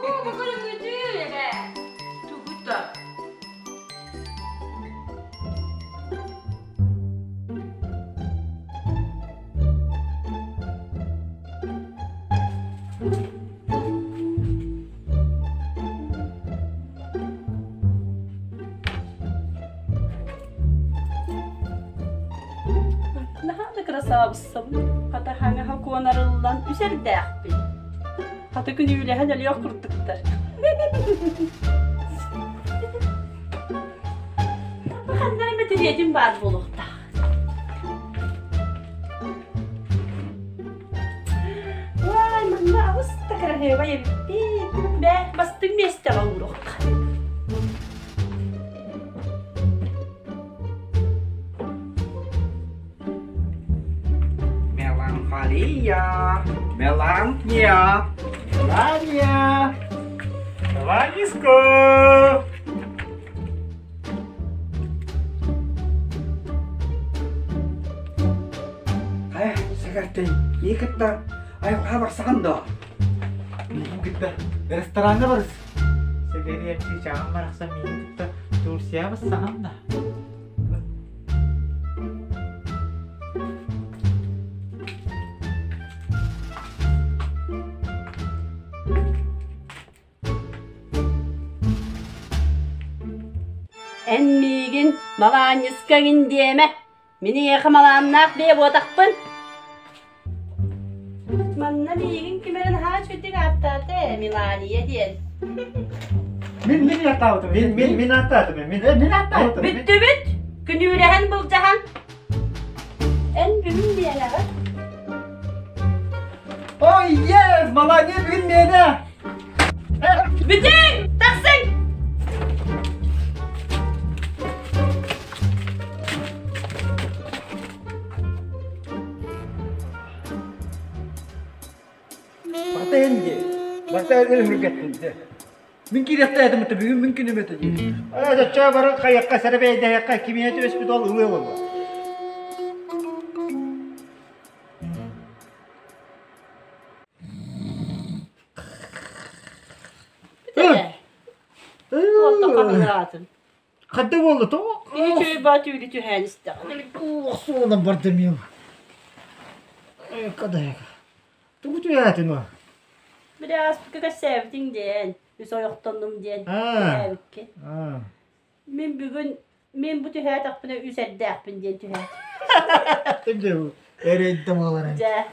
Уу, бу көрүҥүтүү эбэ. Тугута? Наһаа да кырасаабыссабын, хата хаҥаһа куонарыллан үсэрдээхпин. Хата күнүүлэһэн өлүөх курдуктар. Ханна эрэ мэтириэтим баар буолуохтаах. Уай, манна аҕыс да кыраһыабай эбиппит. Бээ, бастыҥ миэстэҕэ ууруохха. Меланхолия, меланхия, Мелания, Меланиско. Хайа, сэгэртэй, мии кытта айылҕа барсаҕын дуо? Миигин кытта рестораҥҥа барыс. Сэгэриэм чыычааҕым барахсан миигин кытта Турция барсаҕын да? Эн миигин малаанньыска эҥин диэмэ, мин эйиэхэ малааннаах бэйэ буотахпын. Манна миигин ким эрэ наһаа үчүгдүк ааттаата ээ, Милания диэн. Мин мин ааттаабытым. Мин мин мин ааттаатым. Мин мин ааттаабытым. Бүттүбүт. Күнүүлэһэн былдьаһан. Эн бүгүн миэнэҕин. Ой, yes, Малания бүгүн миэнэ. Бүтүҥ! Тахсыҥ! Барта энди. Барта өлөргөттүн. Мин кириэхтээтим это бүгүн мин күнүм это дии. Ачча бары хайакка сэрэбэйдэһэккэ кимиэ түбэспит ол ылыа буолла. Хадда буолла тоҕо? Киһи чөй баа түүлү түһээн истэҕин. Суолан бардым юм. Кадайга. Тугу түһээтин о? Били ааспыкка кэссээбитиҥ диэн, үс ойохтоннум диэн түһээбиккин. Мин бүгүн мин бу түһээтэхпинэ үс эрдээхпин диэн түһээтим. Эрэйдэ буолар. Дьэ.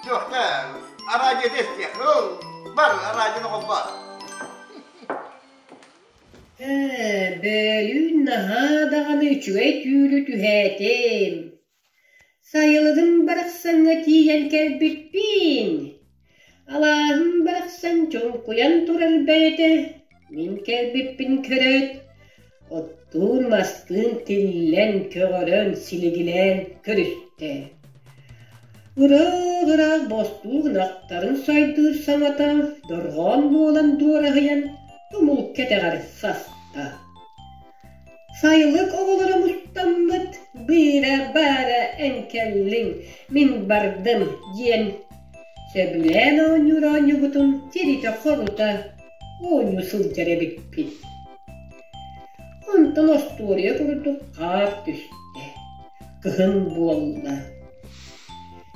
Туохта араадьыйата истиэх. Бар, араадьыйаны холбоо. Ээ, бөөлүүн наһаа даҕаны үчүгэй түүлү түһээтим. Сайылыгым барахсаҥҥа тиийэн кэлбиппин. Алааһым барахсан чуҥкуйан турар бэйэтэ, мин кэлбиппин көрөөт, оттуун-мастыын тиллэн, көҕөрөн, силигилээн көрүстэ. Ыраах-ыраах бостуук ынахтарын сайдыыр саҥата дорҕоон буолан дуораһыйан тумул кэтэҕэр саста. Сайылык оҕолоро мустаммыт быыра-баара эн кэллиҥ, мин бардым диэн сөбүлээн оонньуур оонньуубутун тиритэ-хорута оонньуу сылдьар эбиппит. Онтон остуоруйа курдук хаар түстэ, кыһын буолла.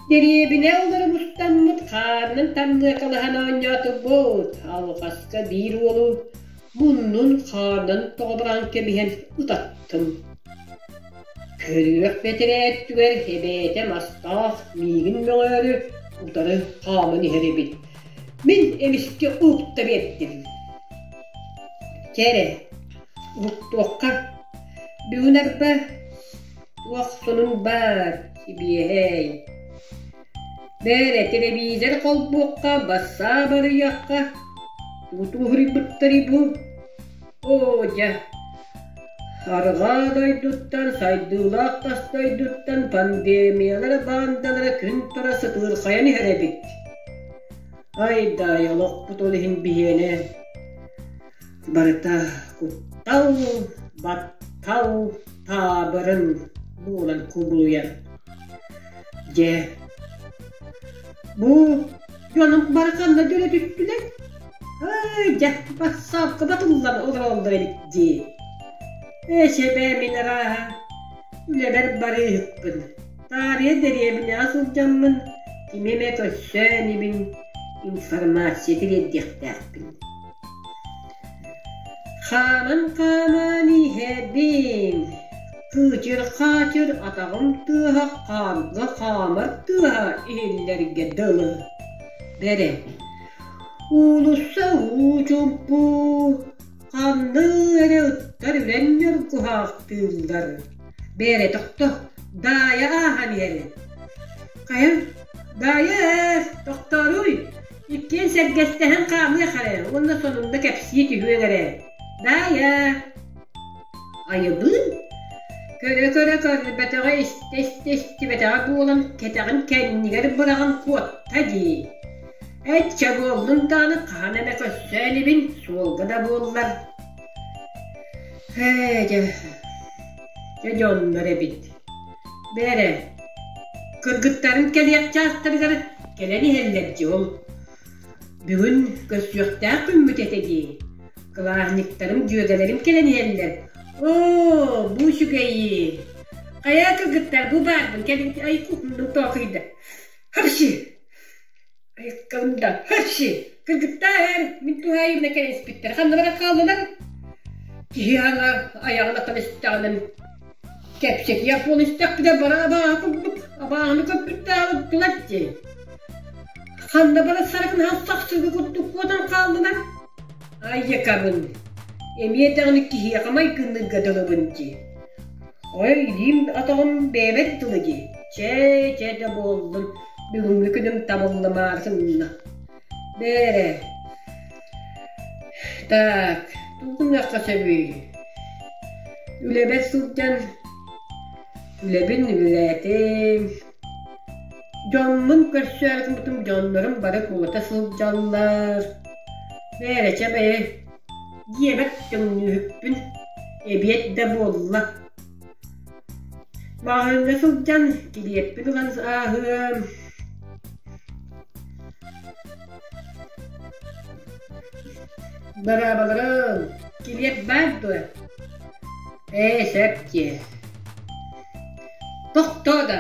Дэриэбинэ олоро мустаммыт хаарынан тамныакалаһан оонньоотубут, алҕаска биир уолу муннун хаарынан тоҕо баран кэбиһэн ытаттым. Көрүөх бэтэрээ өттүгэр эбээтэ мастаах миигин мөҕөөрү утары хааман иһэр эбит. Мин эмискэ уһукта биэрдим. Чэ эрэ, уһуктуохха. Бүгүн арба туох сонун баар, сибиэһэй. Бээрэ, телевизор холбуохха, бассаап арыйыахха, тутуһуруйбуттарый бу? Оо, дьэ, арҕаа дойдуттан, сайдыылаах тас дойдуттан пандемиялара, баандалара күн тура сытыырхайан иһэр эбит. Ай-дай, олохпут ол иһин биһиэнэ барыта куттал, баттал таабырын буолан кубулуйар. Дьэ, бу дьонум бары ханна дьөлө түстүлэр? Ай, дьэ, бассаапка батыллан олороллор эбит дии. Эчэбээ мин арааһа үлэбэр барыыһыкпын. Таарыйа дэриэбинэҕэ сылдьаммын кими эмэ көрсөөн ибин информация тириэрдиэхтээхпин. Хааман-хааман иһэбин, кыычыр-хаачыр атаҕым тыаһа хаарга хаамар тыаһа иһиллэргэ дылы. Бэрэ, уулусса уу чуумпу, ханны эрэ ыттар үрэн ньургуһаахтыыллар. Бээрэ тохто, Даайа ааһан иһэр. Хайа, Даайа, тохтооруй, иккиэн сэргэстэһэн хаамыах эрэ уонна сонунна кэпсии түһүөҥ эрэ. Даайа! Айыбыын көрө-көрө көрбөтөҕө истэ-истэ истибэтэҕэ буолан кэтэҕин кэннигэр быраҕан куотта дии. Эччэ буоллун даҕаны хаһан эмэ көрсө инибин, суолга да буоллар. Ээ, дьэ, дьэ дьоннор эбит. Бээрэ, кыргыттарын кэлиэх чаастарыгар кэлэн иһэллэр дии ол. Бүгүн көрсүөхтээх күммүт этэ дии. Кылааһынньыктарым, дьүөгэлэрим кэлэн иһэллэр. Оо, бу үчүгэйи! Хайа кыргыттар, бу баарбын, кэлин ай тоокуйда. Хапши! Айыккабын да, хапши! Кыргыттар, мин туһаайыбына кэлэн испиттэр. Ханна баран хааллылар? Киһи аҥа айаҕын атан истэҕинэн кэпсэтиэх буолан истэхпинэ бара абааһы курдук абааһыны көрбүттээҕи тылат дии. Ханна баран сарыкын сахсыгы курдук куотан хааллылар? Айыкабын, эмиэ даҕаны киһиэхэ майгынныырга дылыбын дии. Ой, илиим атаҕым бэйэбэр дылы дии. Чэ, чэ да буоллун, бүгүҥҥү күнүм табыллымаары гынна. Бээрэ, так, тугу гыныахха сөбүй? Үлэбэр сылдьан үлэбин үлэлээтим. Дьоммун көрсөөрү гыммытым дьоннорум бары куота сылдьаллар. Бээрэ, чэ бэйэ, дьиэбэр төҥнүүһүкпүн, эбиэт да буолла. Маҕаһыыҥҥа сылдьан килиэппин ылан ааһыам. Быраабаларым, килиэп баар дуо? Ээ, сөп диэ. Тохтоо да,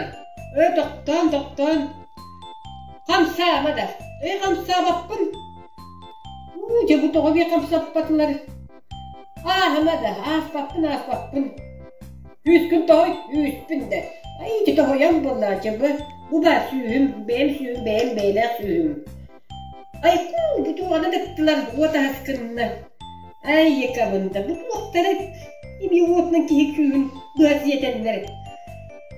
ээ тохтоон, тохтоон. Хамсаама да, ээ хамсаабаппын. Уу, дьэ бу тоҕо биэ хамсаппатылар? Ааһыма да, ааспаппын, ааспаппын. Үүскүн тоһуй, үүспүн да. Ай, ити тоһуйан буоллаа, дьэ бу. Бу баар сүүһүм, бэйэм сүүһүм, бэйэм бэйэлээх сүүһүм. Айкуу, бу туоҕаны ыттылар, уот аһас гынна. Ай, якабында, бу туохтара ими уотунан киһи күүһүн быһа сиэтэллэр.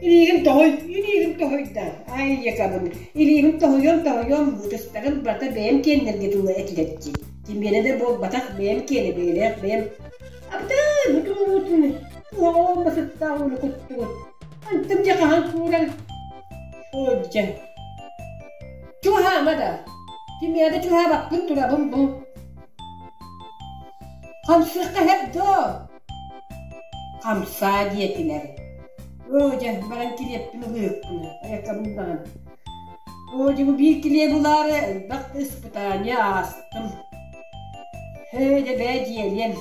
Илиигин тоһуй, илиигин тоһуйда. Ай, якабын, илиибин тоһуйуом, тоһуйуом, ытыстарым барыта бэйэм киэннэргэ дылы этилэр дии. Кимиэнэ да буолбатах, бэйэм киэнэ бэйэлээх бэйэм. Абытай, бу тугу куһаҕан басыттаах ууну куттугут. Антым дьэ хаһан кууран? Оо, дьэ. Чугаһаама да. Кимиэхэ да чугаһаабаппын турабын бу. Хамсыахха иһэр дуо? Хамсаа диэтилэр. Оо, дьэ, баран килиэппин ылыахпын, айаккабын даҕаны. Оо, дьэ, бу биир килиэп ылаары элбэх да испытание аастым. Һээ, дьэ, бээ дьиэлиэм.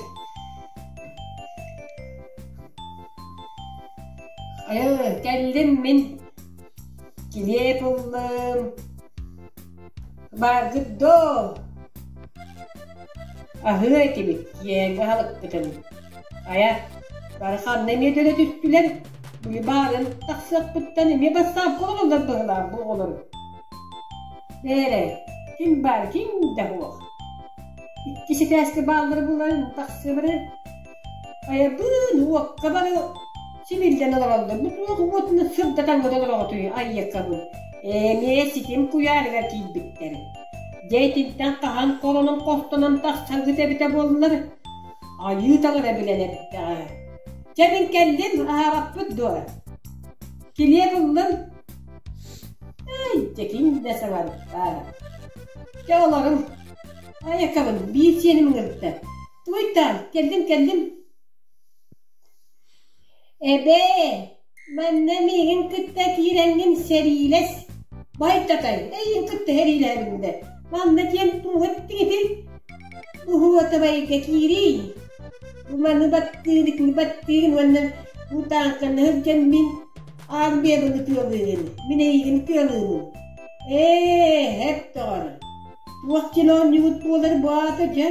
Айа, кэллим мин. Килиэп ыллым. Бааргыт доо? Аһыа этибит, киэҥ аһылыкпытын. Айа, бары ханна эмиэ төлө түстүлэр, быыбаарын тахсыахпыттан эмиэ бассаапка олороллор быһылаах бу оҕолор. Бээрэ, ким баар, ким да суох. Иккис этээскэ бааллара булан тахсыбары Айабыын уокка бары симиллэн олороллор. Бу туох уотунан сырдатан олороҕутуй айыаккабын. Эмиэ ситим куйаарыгар киирбиттэр. Дьэ итинтэн хаһан холонон хостонон тахсаргыт эбитэ буоллар, айыы таҥара билэн эрдэҕэ. Чэ мин кэллим, аһаабаппыт дуо? Килиэп ыллым. Эй, дьэ ким да саҥарда. Чэ олоруҥ. Айаккабын биир сиэним ыҥырда. Тугуйтаан, кэллим, кэллим. Эбээ, манна миигин кытта киирэҥҥин сэриилэс. Байтатай, эйигин кытта сэриилээбин да. Манна диэн туох эттиҥ Уһуотабайга киириий. Бу маны баттыыр, итини баттыырын уонна бу тааҥканы сылдьан мин армиябын ытыалыыгын, мин эйигин ытыалыыбын. Ээ, эп доҕор, туох диэн оонньуубут буолар бу аата дьэ,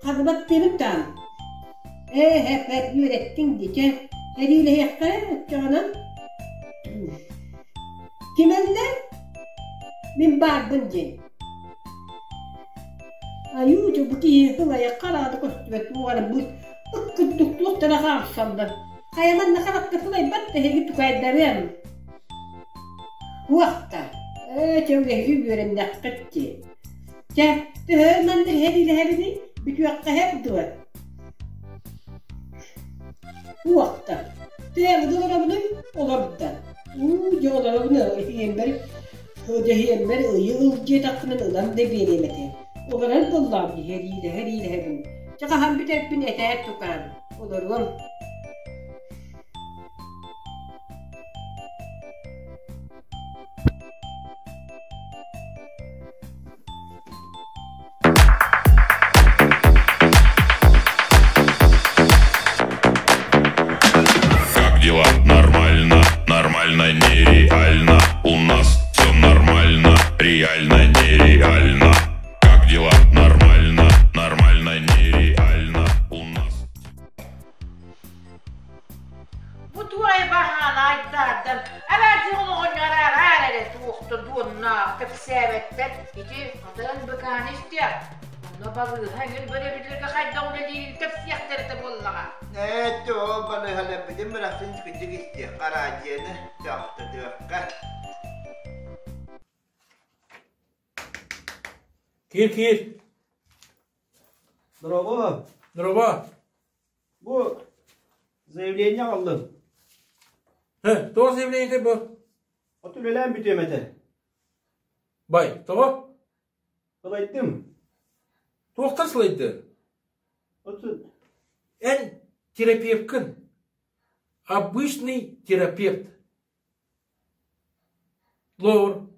Ханна таан? Ээ, эп эп үөрэттиҥ дии, чэ, сэриилэһиэххэ оччоҕунан. Ким өллө? Мин баарбын диэн. Айуу, дьэ бу киһи сылайахха араада көстүбэт туох эрэ быт ыт курдук туохтара хаамсаллар. Хайа манна харахта сылайбат да эһиги тукайдарыам. Уохта, ээ, чэ үлэһиги үөрэннэххит дии. Чэ, төһө манна иһэбиний, бүтүөххэ иһэр дуо? Уохта, төһө олоробунуй? Олордо. Уу, дьэ олоробун иһиэмбэр, дьэһиэмбэр ыйы ыл диэтэххинэ ылан да биэриэм этэ. Олорон буоллаҕым дии, эриилэһэ-эриилэһэбин. Чэ, хаһан бүтэрбин этээр тукаам, олоруом. Как дела? Нормально, нормально, нереально. У нас все нормально, реально, нереально. Как дела? Нормально, нормально, нереально. У нас. Бу туой баһаана айдаардан араадьыйа оҕонньор араар эрэ туохта дуоннаах кэпсээбэттэр ити хатан быкааны истиэх онно балыыһа эҥин бөрөбүллэргэ хайдах үлэлиирин кэпсиэхтэрэ этэ буоллаҕа Ээ, ол балыыһаларбытын бырахсын кырдьык истиэххэ араадьыйаны тохтотуохха. Киир, киир. Дорообо. Дорообо. Бу заявление аҕаллым. Э, тоҕо заявление бу? От үлэлээн бүтүөм этэ. Бай, тоҕо? Сылайдым. Туохтан сылайдың? От Эн терапевткын. Обычный терапевт. Лор,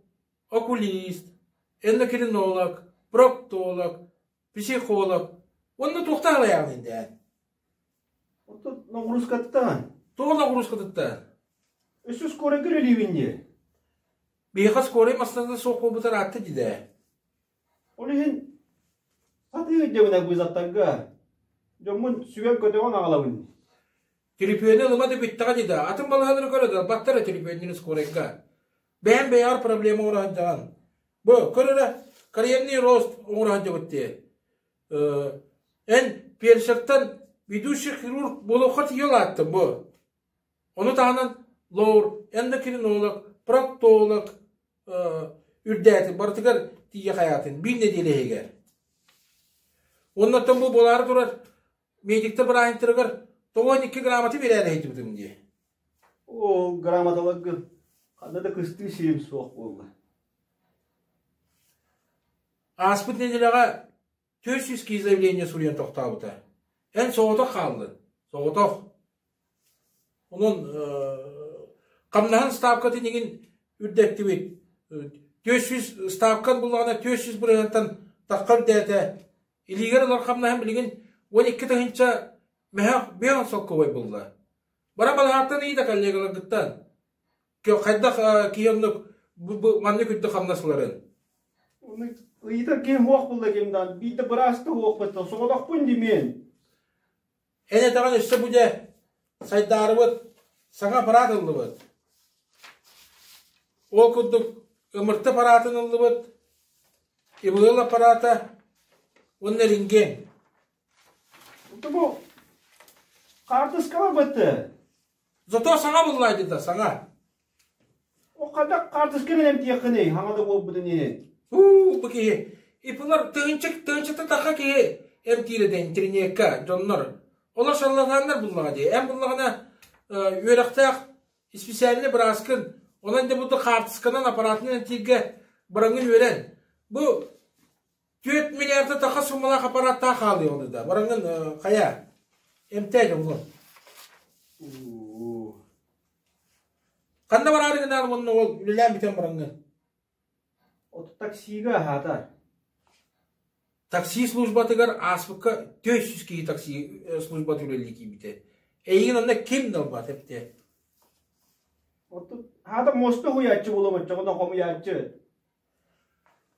окулист, эндокринолог, проктолог, психолог. Онно туохтаах алайаҕын инде? Оттон ноҕуруускаттан. Тоҕо ноҕуруускатыттан? Өссө скорый үлэлиибин дии. Биһиэхэ скорый массыыната суох буолбутар аатта дии Ол иһин сатыы өйдөбүнэ вызовтарга дьоммун сүгэн-көтөҕөн аҕалабын. Телефону ылыма да бүттэҕэ дии да. Атын балаһалары көрө да, баттара телефоннарын скорайга. Бэйэм бэйэҕэр проблема оҥоро сылдьаҕын. Бу, көр эрэ, карьерный рост оҥоро сылдьабыт дии. Эн фельдшертан ведущий хирург буолуохха тиийэ улааттым бу. Ону таһынан лор, эндокринолог, проктолог үрдээтин барытыгар тиийэ хайаатын биир нэдиэлэ иһигэр. Уоннаттан бу буолаары турар медиктэр бырааһынтарыгар 92 грамоты биэрээри сылдьыбытым дии. Ол грамоталаргын ханна да кыстыы сирим суох буолла. Ааспыт нэдиэлэҕэ 400 киһи заявление суруйан тохтообута. Эн соҕотох хааллын. Соҕотох. Онон хамнаһын ставкатын игин үрдэттибит. 400 ставкан буллаҕына 400 бырыһыантан тахха үрдээтэ. Илиигэр ылар хамнаһын билигин 12 тыһыынча мөһөх 5 солкуобай булла. Бара балаһааттан ыйыта коллегаларгыттан. Хайдах киһи оннук маннык үрдүк хамнас ыларын? Оны ыйытар киһи суох булла кимдан. Биирдэ быраас да суох баттан соҕотохпун димиэн. Эн этэҕин өссө бу дьэ сайдаарыбыт саҥа аппарат ыллыбыт. Ол курдук ымырты аппаратын ыллыбыт, ИВЛ аппарата уонна рентген. Бу хаартыскалар бытты. Зато саҥа буллаайдыта да, саҥа. О хайдах хаартысканан эмтиэххиний, хаҥа да буолбутун иһин. Уу, бу киһи. Ипылар тыһынчык тыһынчыта таха киһи эмтиир этэ интернекка дьоннор. Олор шарлатаннар буллаҕа дии. Эн буллаҕына үөрэхтээх специальный бырааскын, онон да буду хаартысканан аппаратынан эмтииргэ бараҥын үөрэн. Бу 4 миллиарда таха суммалаах аппараттаах хаалыаҕын да. Бараҥын хайа эмтээ дьоҥҥун. Ханна бараары гынаан уонна ол үлэлээн бүтэн бараҥҥын? От таксига аһаатар. Такси службатыгар ааспыкка 400 киһи такси службата үлэлии киирбитэ. Эйигин онно ким да ылбат эбитэ. Оттон аата муоста хуйааччы буолуом оччоҕуна хомуйааччы.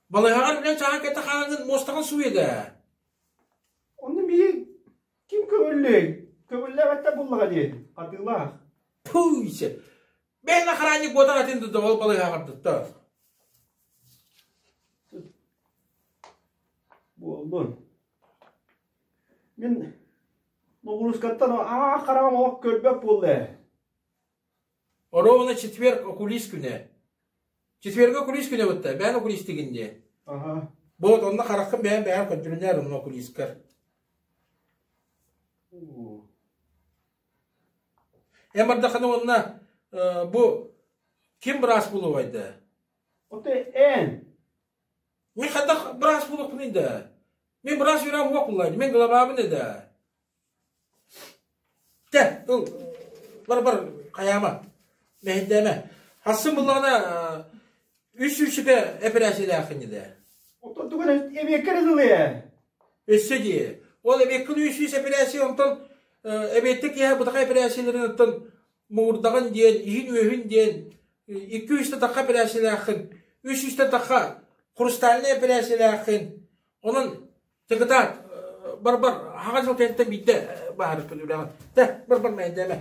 Балыыһаҕар үлэн чааһын кэтэ хааҥҥын муостаҕын сууйа да. Онно миигин ким көҥүллүөй? Көҥүллээбэттэр буллаҕа дии, хатыылаах. Пуйся! Бэйэн охранник буотах этин да ол балыыһаҕар дутта. Буоллун. Мин ноҕуруускаттан аа хараҕым олох көрбөт буолла ээ. Оруобуна четверг окулист күнэ. Четвергэ окулист күнэ бытта, бэйэн окулистыгын дии. Аха. Вот онно хараххын бэйэн бэйэн көрдөрүнээр онно окулисткар. Эн бардаххына уонна бу ким быраас буолуой да? Ото эн. Мин хайдах быраас буолуохпунуй да? Мин быраас үөрэҕим уох буллаан, мин главабын да. Тэ, ыл, бар-бар, хайаама, мэһэйдээмэ. Хассын буллаҕына үс сүүсүкэ эпэрээсийэлээххин да. Оттон тугун эбиэккэ эрэ дылы ээ. Өссө дии. Ол эбиэккин 300 эпэрээсийэ онтон эбиэттэ киэһэ бытаха эпэрээсийэлэрин оттон муҥурдаҕын диэн, иһин-үөһүн диэн, икки үстэ тахха эпэрээсийэлээххин, үс үстэ тахха хрустальнай эпэрээсийэлээххин. Онон Тыгытаат, бар-бар, хаҕа дьыл кэнниттэн биирдэ баһаарыспын үлэҕин. Тэ, бар-бар мэйдээмэ.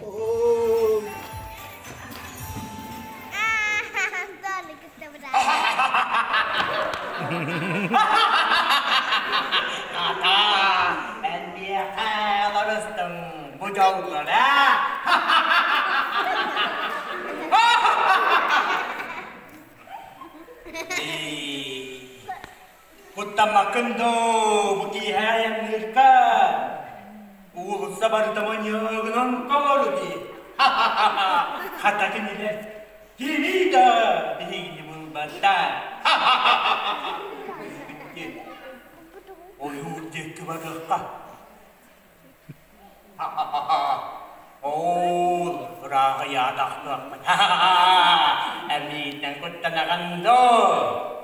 Ата, эн миэхэ олорустуҥ бу дьолгор, аа? Куттаммаккын дуу, бу киэһэ айанныырга уулусса барыта манньыгынан толору дии. Хата кинилэр кими да биһигини булбаттар. Ойуур диэки барыахха. Ол ырааҕы яатахтыахпыт. Эмиитэн куттанаҕын дуу?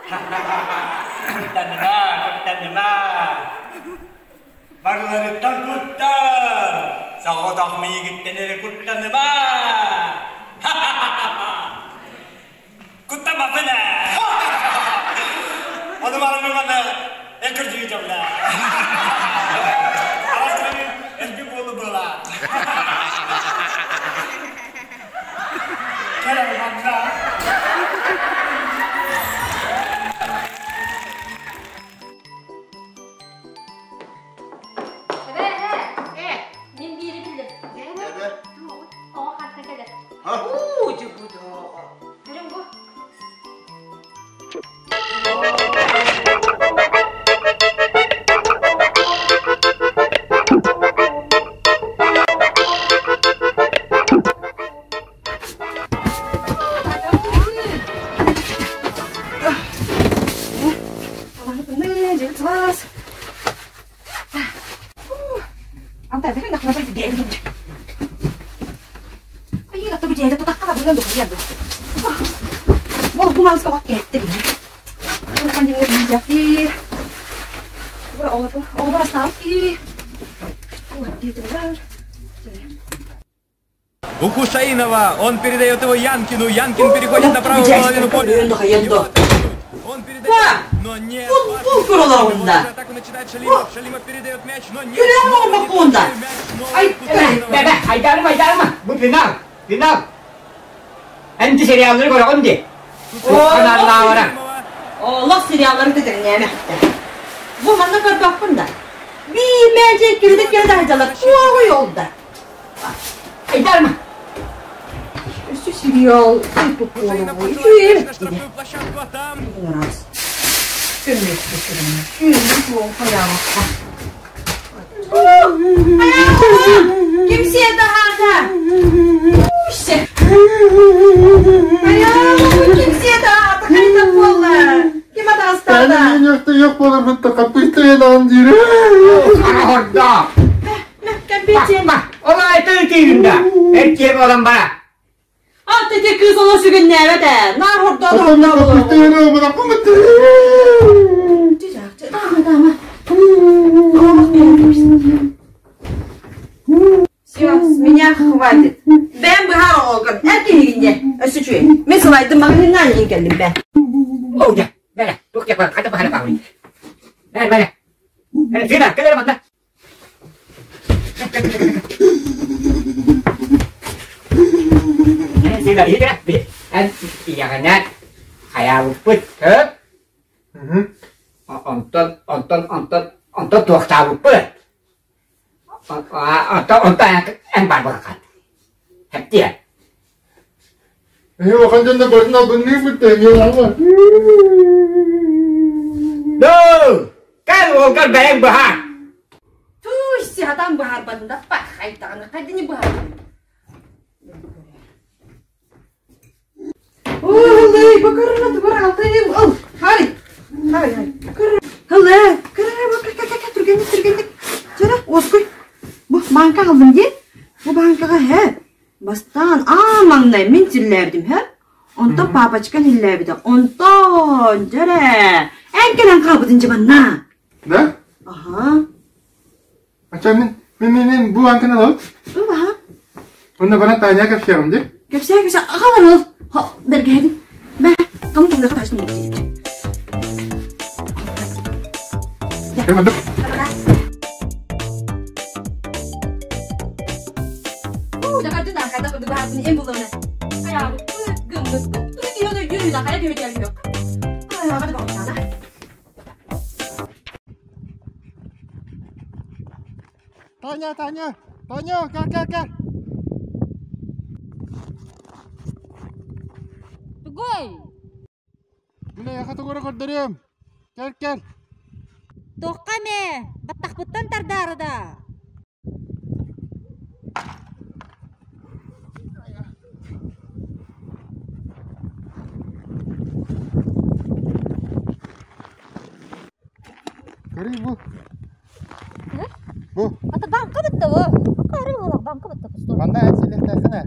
Куттаныма, куттаныма. Барыларыттан куттан. Соҕотох миигиттэн эрэ куттаныма. Куттамаппын ээ. Ону барымын манна эн көрдүү дьолла. Элби буолу была. Кэлэр манна. Бу Бу бу маска бак кетти бile. Бу кандимге бинжакти. Бу оҕолор оҕолор астаабыт У Хусаинова он передает его Янкину. Янкин переходит на правую половину поля. Он передает, но не... Бу көрөлөрүндә. Атаку начинает Шалимов. Шалимов передает мяч, но нет. Көрө бакунда. Ай, Бе, айдарым, айдарым. Бу финал, финал. Энти сериаллары көрөҕүн дии. Каналлаабара. Олох сериаллары тэтэҥнээмэ. Бу манна көрбөппүн да. Биир мээчэ кирдик кирдик айдалар. Туоҕу yolda. Айдарма. Өссө сериал туппуолу. Үчүгэй эбит. Раз. Ким сиэтэ хаата? Уйсе. Ким сиэтэ хаата? Хайда буолла? Ким атаҕастаата? Yok болар бітті қаппыстырын дире. Орда. Кэмпиэтиэн. Ола это тииринда. Эркиэ болан бара. Ат ити кыыс оло сүгүннээбэт ээ. Наар хордоо хордоо болор. Тама, тама. Все, с меня хватит. Бэм быһаар оҕолгор. Эр киһигинне. Өссө үчүгэй. Мин сылайдым маҕаһыыннаан иһин кэллим бэ. Оу, я. Бere, тух я хата бахара баҕын. Бere, бere. Фина, кэлэр манна. Сина, иһитэ, эн ийэҕинэ хайаабыппыт, хөп? Онтон, онтон, онтон, онтон туохтаабыппыт. Онтон, онтон эн бар буолахан. Хэптиэ. Ханжанда башына бұнны бітті. No! Кэл уолгар бэйэҥ быһаар. Туй, хатан быһаарбатында пахайтаҕына хайдыны быһаар. Ой, бакарына тугар алтайым. Ал, хари. Хари, хари. Кыр. Хылы, кыр, бак, как, как, түргенник, түргенник. Жара, оскуй. Бу банка алдым де. Бу банкага хэ. Бастан а маңнай мен тилләбдим хэ. Онтон папочкан хилләбиде. Онтон жара. Әнкелен калбыдын жабанна. Да? Аха. Ача мен мен мен мен бу банканы алып. Аха. Онда бана Таня кепсиям де. Кепсә, кепсә, агалар ул. Ха, бергәдин. Бә, кам тыңда ташны. Таня, Таня, Таня, кел, кел, кел. Тугой! Міне яқаты көрі көрдірем. Кел, кел. Тоққа ме, баттақпыттан тардары да. Көрей бұл. Бұл. Ата банка бітті о. Қары олақ банка бітті пустой. Манда ән селектәсіне.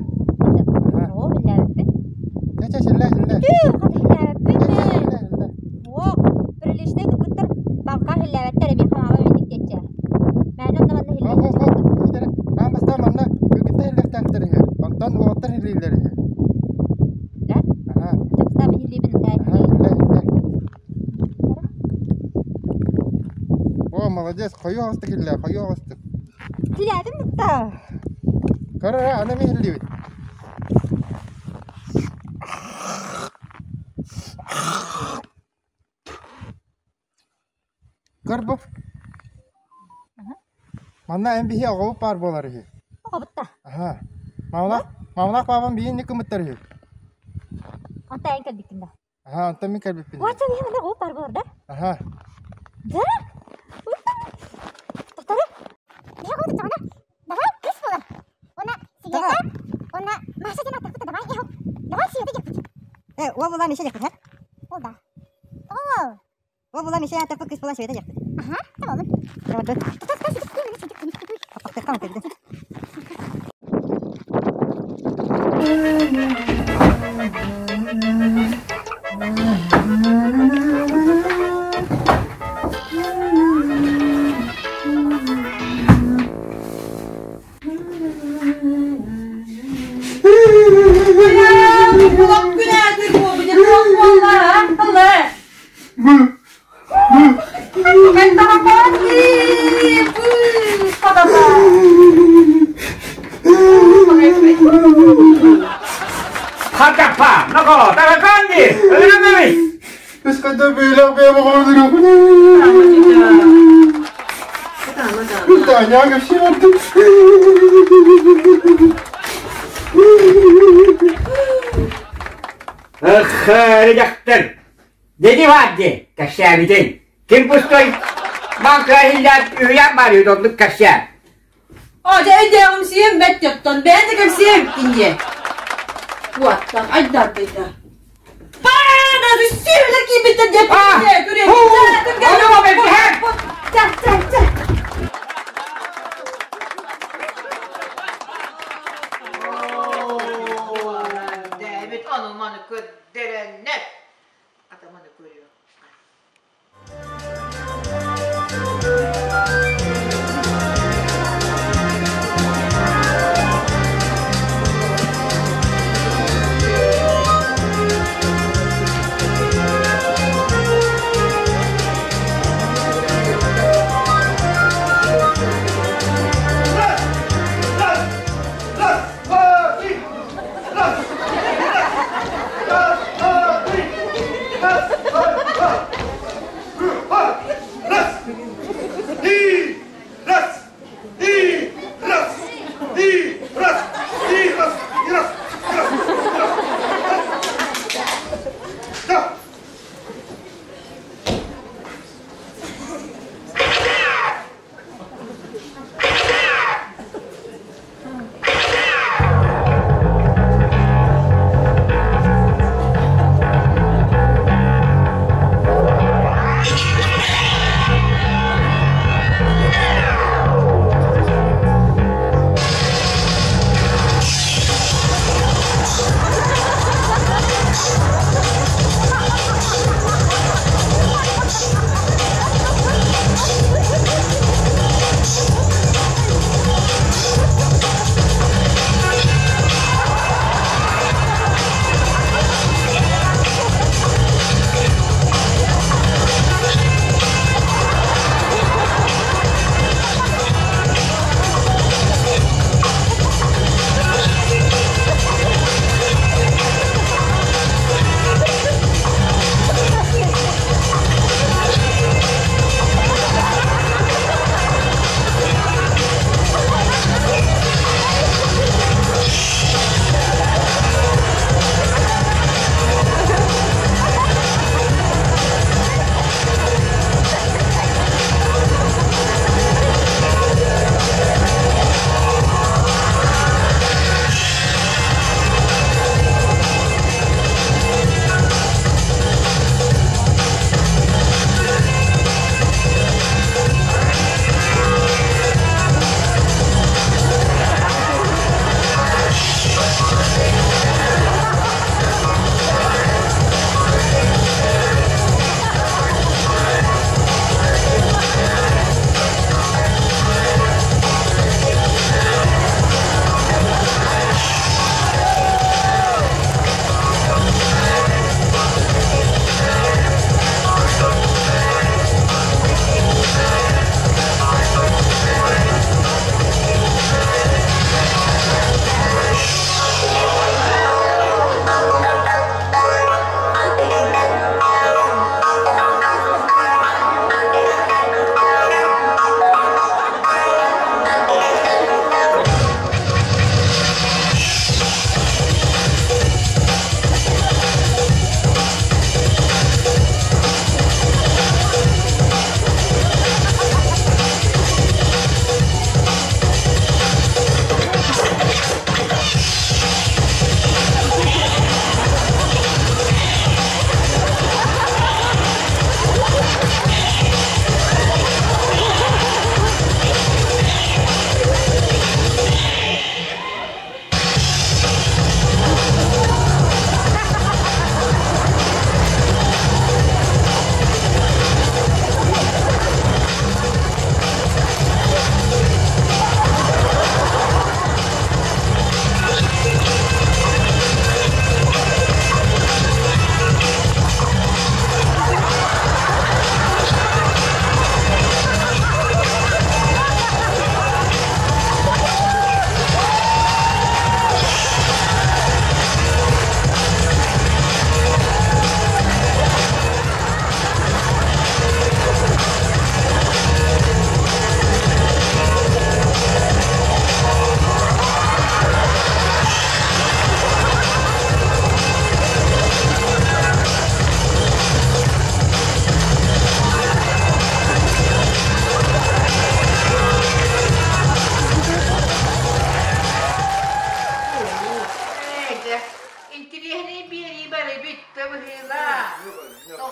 О, биләбіппін. Ча, ча, селлә, селлә. Түү, қаты хиләбіппін мен. О, приличный кыргыттар банка хиләбәттер эми хамаба мендик детче. Мәнен онда манна хиләбәттер. Мен баста манна күкітті хиллектәктер. Онтан оғыттар хиллейлер. Да? Аха. Чапста мен хилебин Аха, хилле, хилле. О, молодец, қою ағыстық хилле, қою ағыстық. Хиләбим бітті. Көрі, ана мен хиллебит. Көр бу. Манна эн биһи оҕобут баар буолар үһү. Оҕобутта. Аха. Мамалаах, мамалаах баабам биһи инник кымыттар үһү. Онта эн кэлбиккин да. Аха, онтон мин кэлбиппин. Уача биһи манна оҕобут баар буолар да? Аха. Да? Тоқтары. Биһи оҕобут чаҕана. Давай, кыс буолар. Она Света, она Маша диэн аттахпыта, давай, эхо. Давай Света диэхпит. Э, ол була Миша диэхпит, Ол да. Ол. Ол була Миша аттахпыт кыс була Света диэхпит. Аха, tamam. Аппақтыққан Хатапа, ноко, тараканди, өлүмэбит. Өскөтө бөйлөк бэйэ Таня кэпсиэбэттим. Эх, дьахтар, Деди баар дии, кэпсээбитин. Ким пустой маҥка иһиллээн үһүйээн баар үһү оннук кэпсээ. О, дьэ өйдөөҕүмсүйүм бэт дьоттон, бэйэн да кэпсиэм киниэ. Уоттан айдардыйда. Баана сүөлэ киирбиттэр диэппитэ, көрүө. Чэ, чэ, чэ. Дэбит ону-маны көрдөрөннөр. Атаманы көрүө. Раз, два, три! Раз, два, два!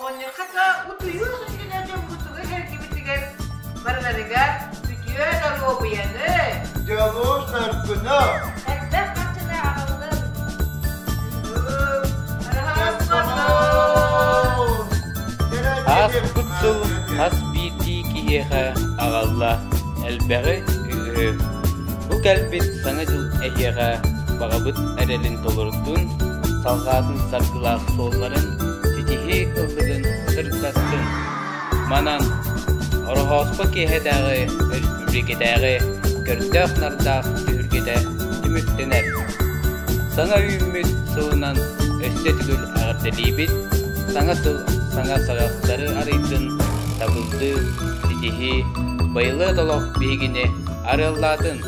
Оҕонньор хата утуйуох иннинэ дьоммутугар эргибитигэр барыларыгар үтүө доруобуйаны, Дьолу-соргуну! Элбэх харчыны аҕаллым. Ааспыт сыл хас биирдии киһиэхэ аҕалла элбэҕи үгүһү. Бу кэлбит Саҥа дьыл эһиэхэ баҕабыт эрэлин толордун, салҕаатын саргылаах суолларын ситиһии ыллыгын сырдаттын. Манан Ороһооспо киэһэтээҕи өрөспүүбүлүкэтээҕи көрдөөх-нардаах түһүлгэтэ түмүктэнэр. Саҥа үүммүт сылынан өссө төгүл эҕэрдэлиибит, саҥа сыл саҥа саҕахтары арыйдын, табыллыы, ситиһии, байылыат олох биһигини арыаллаатын!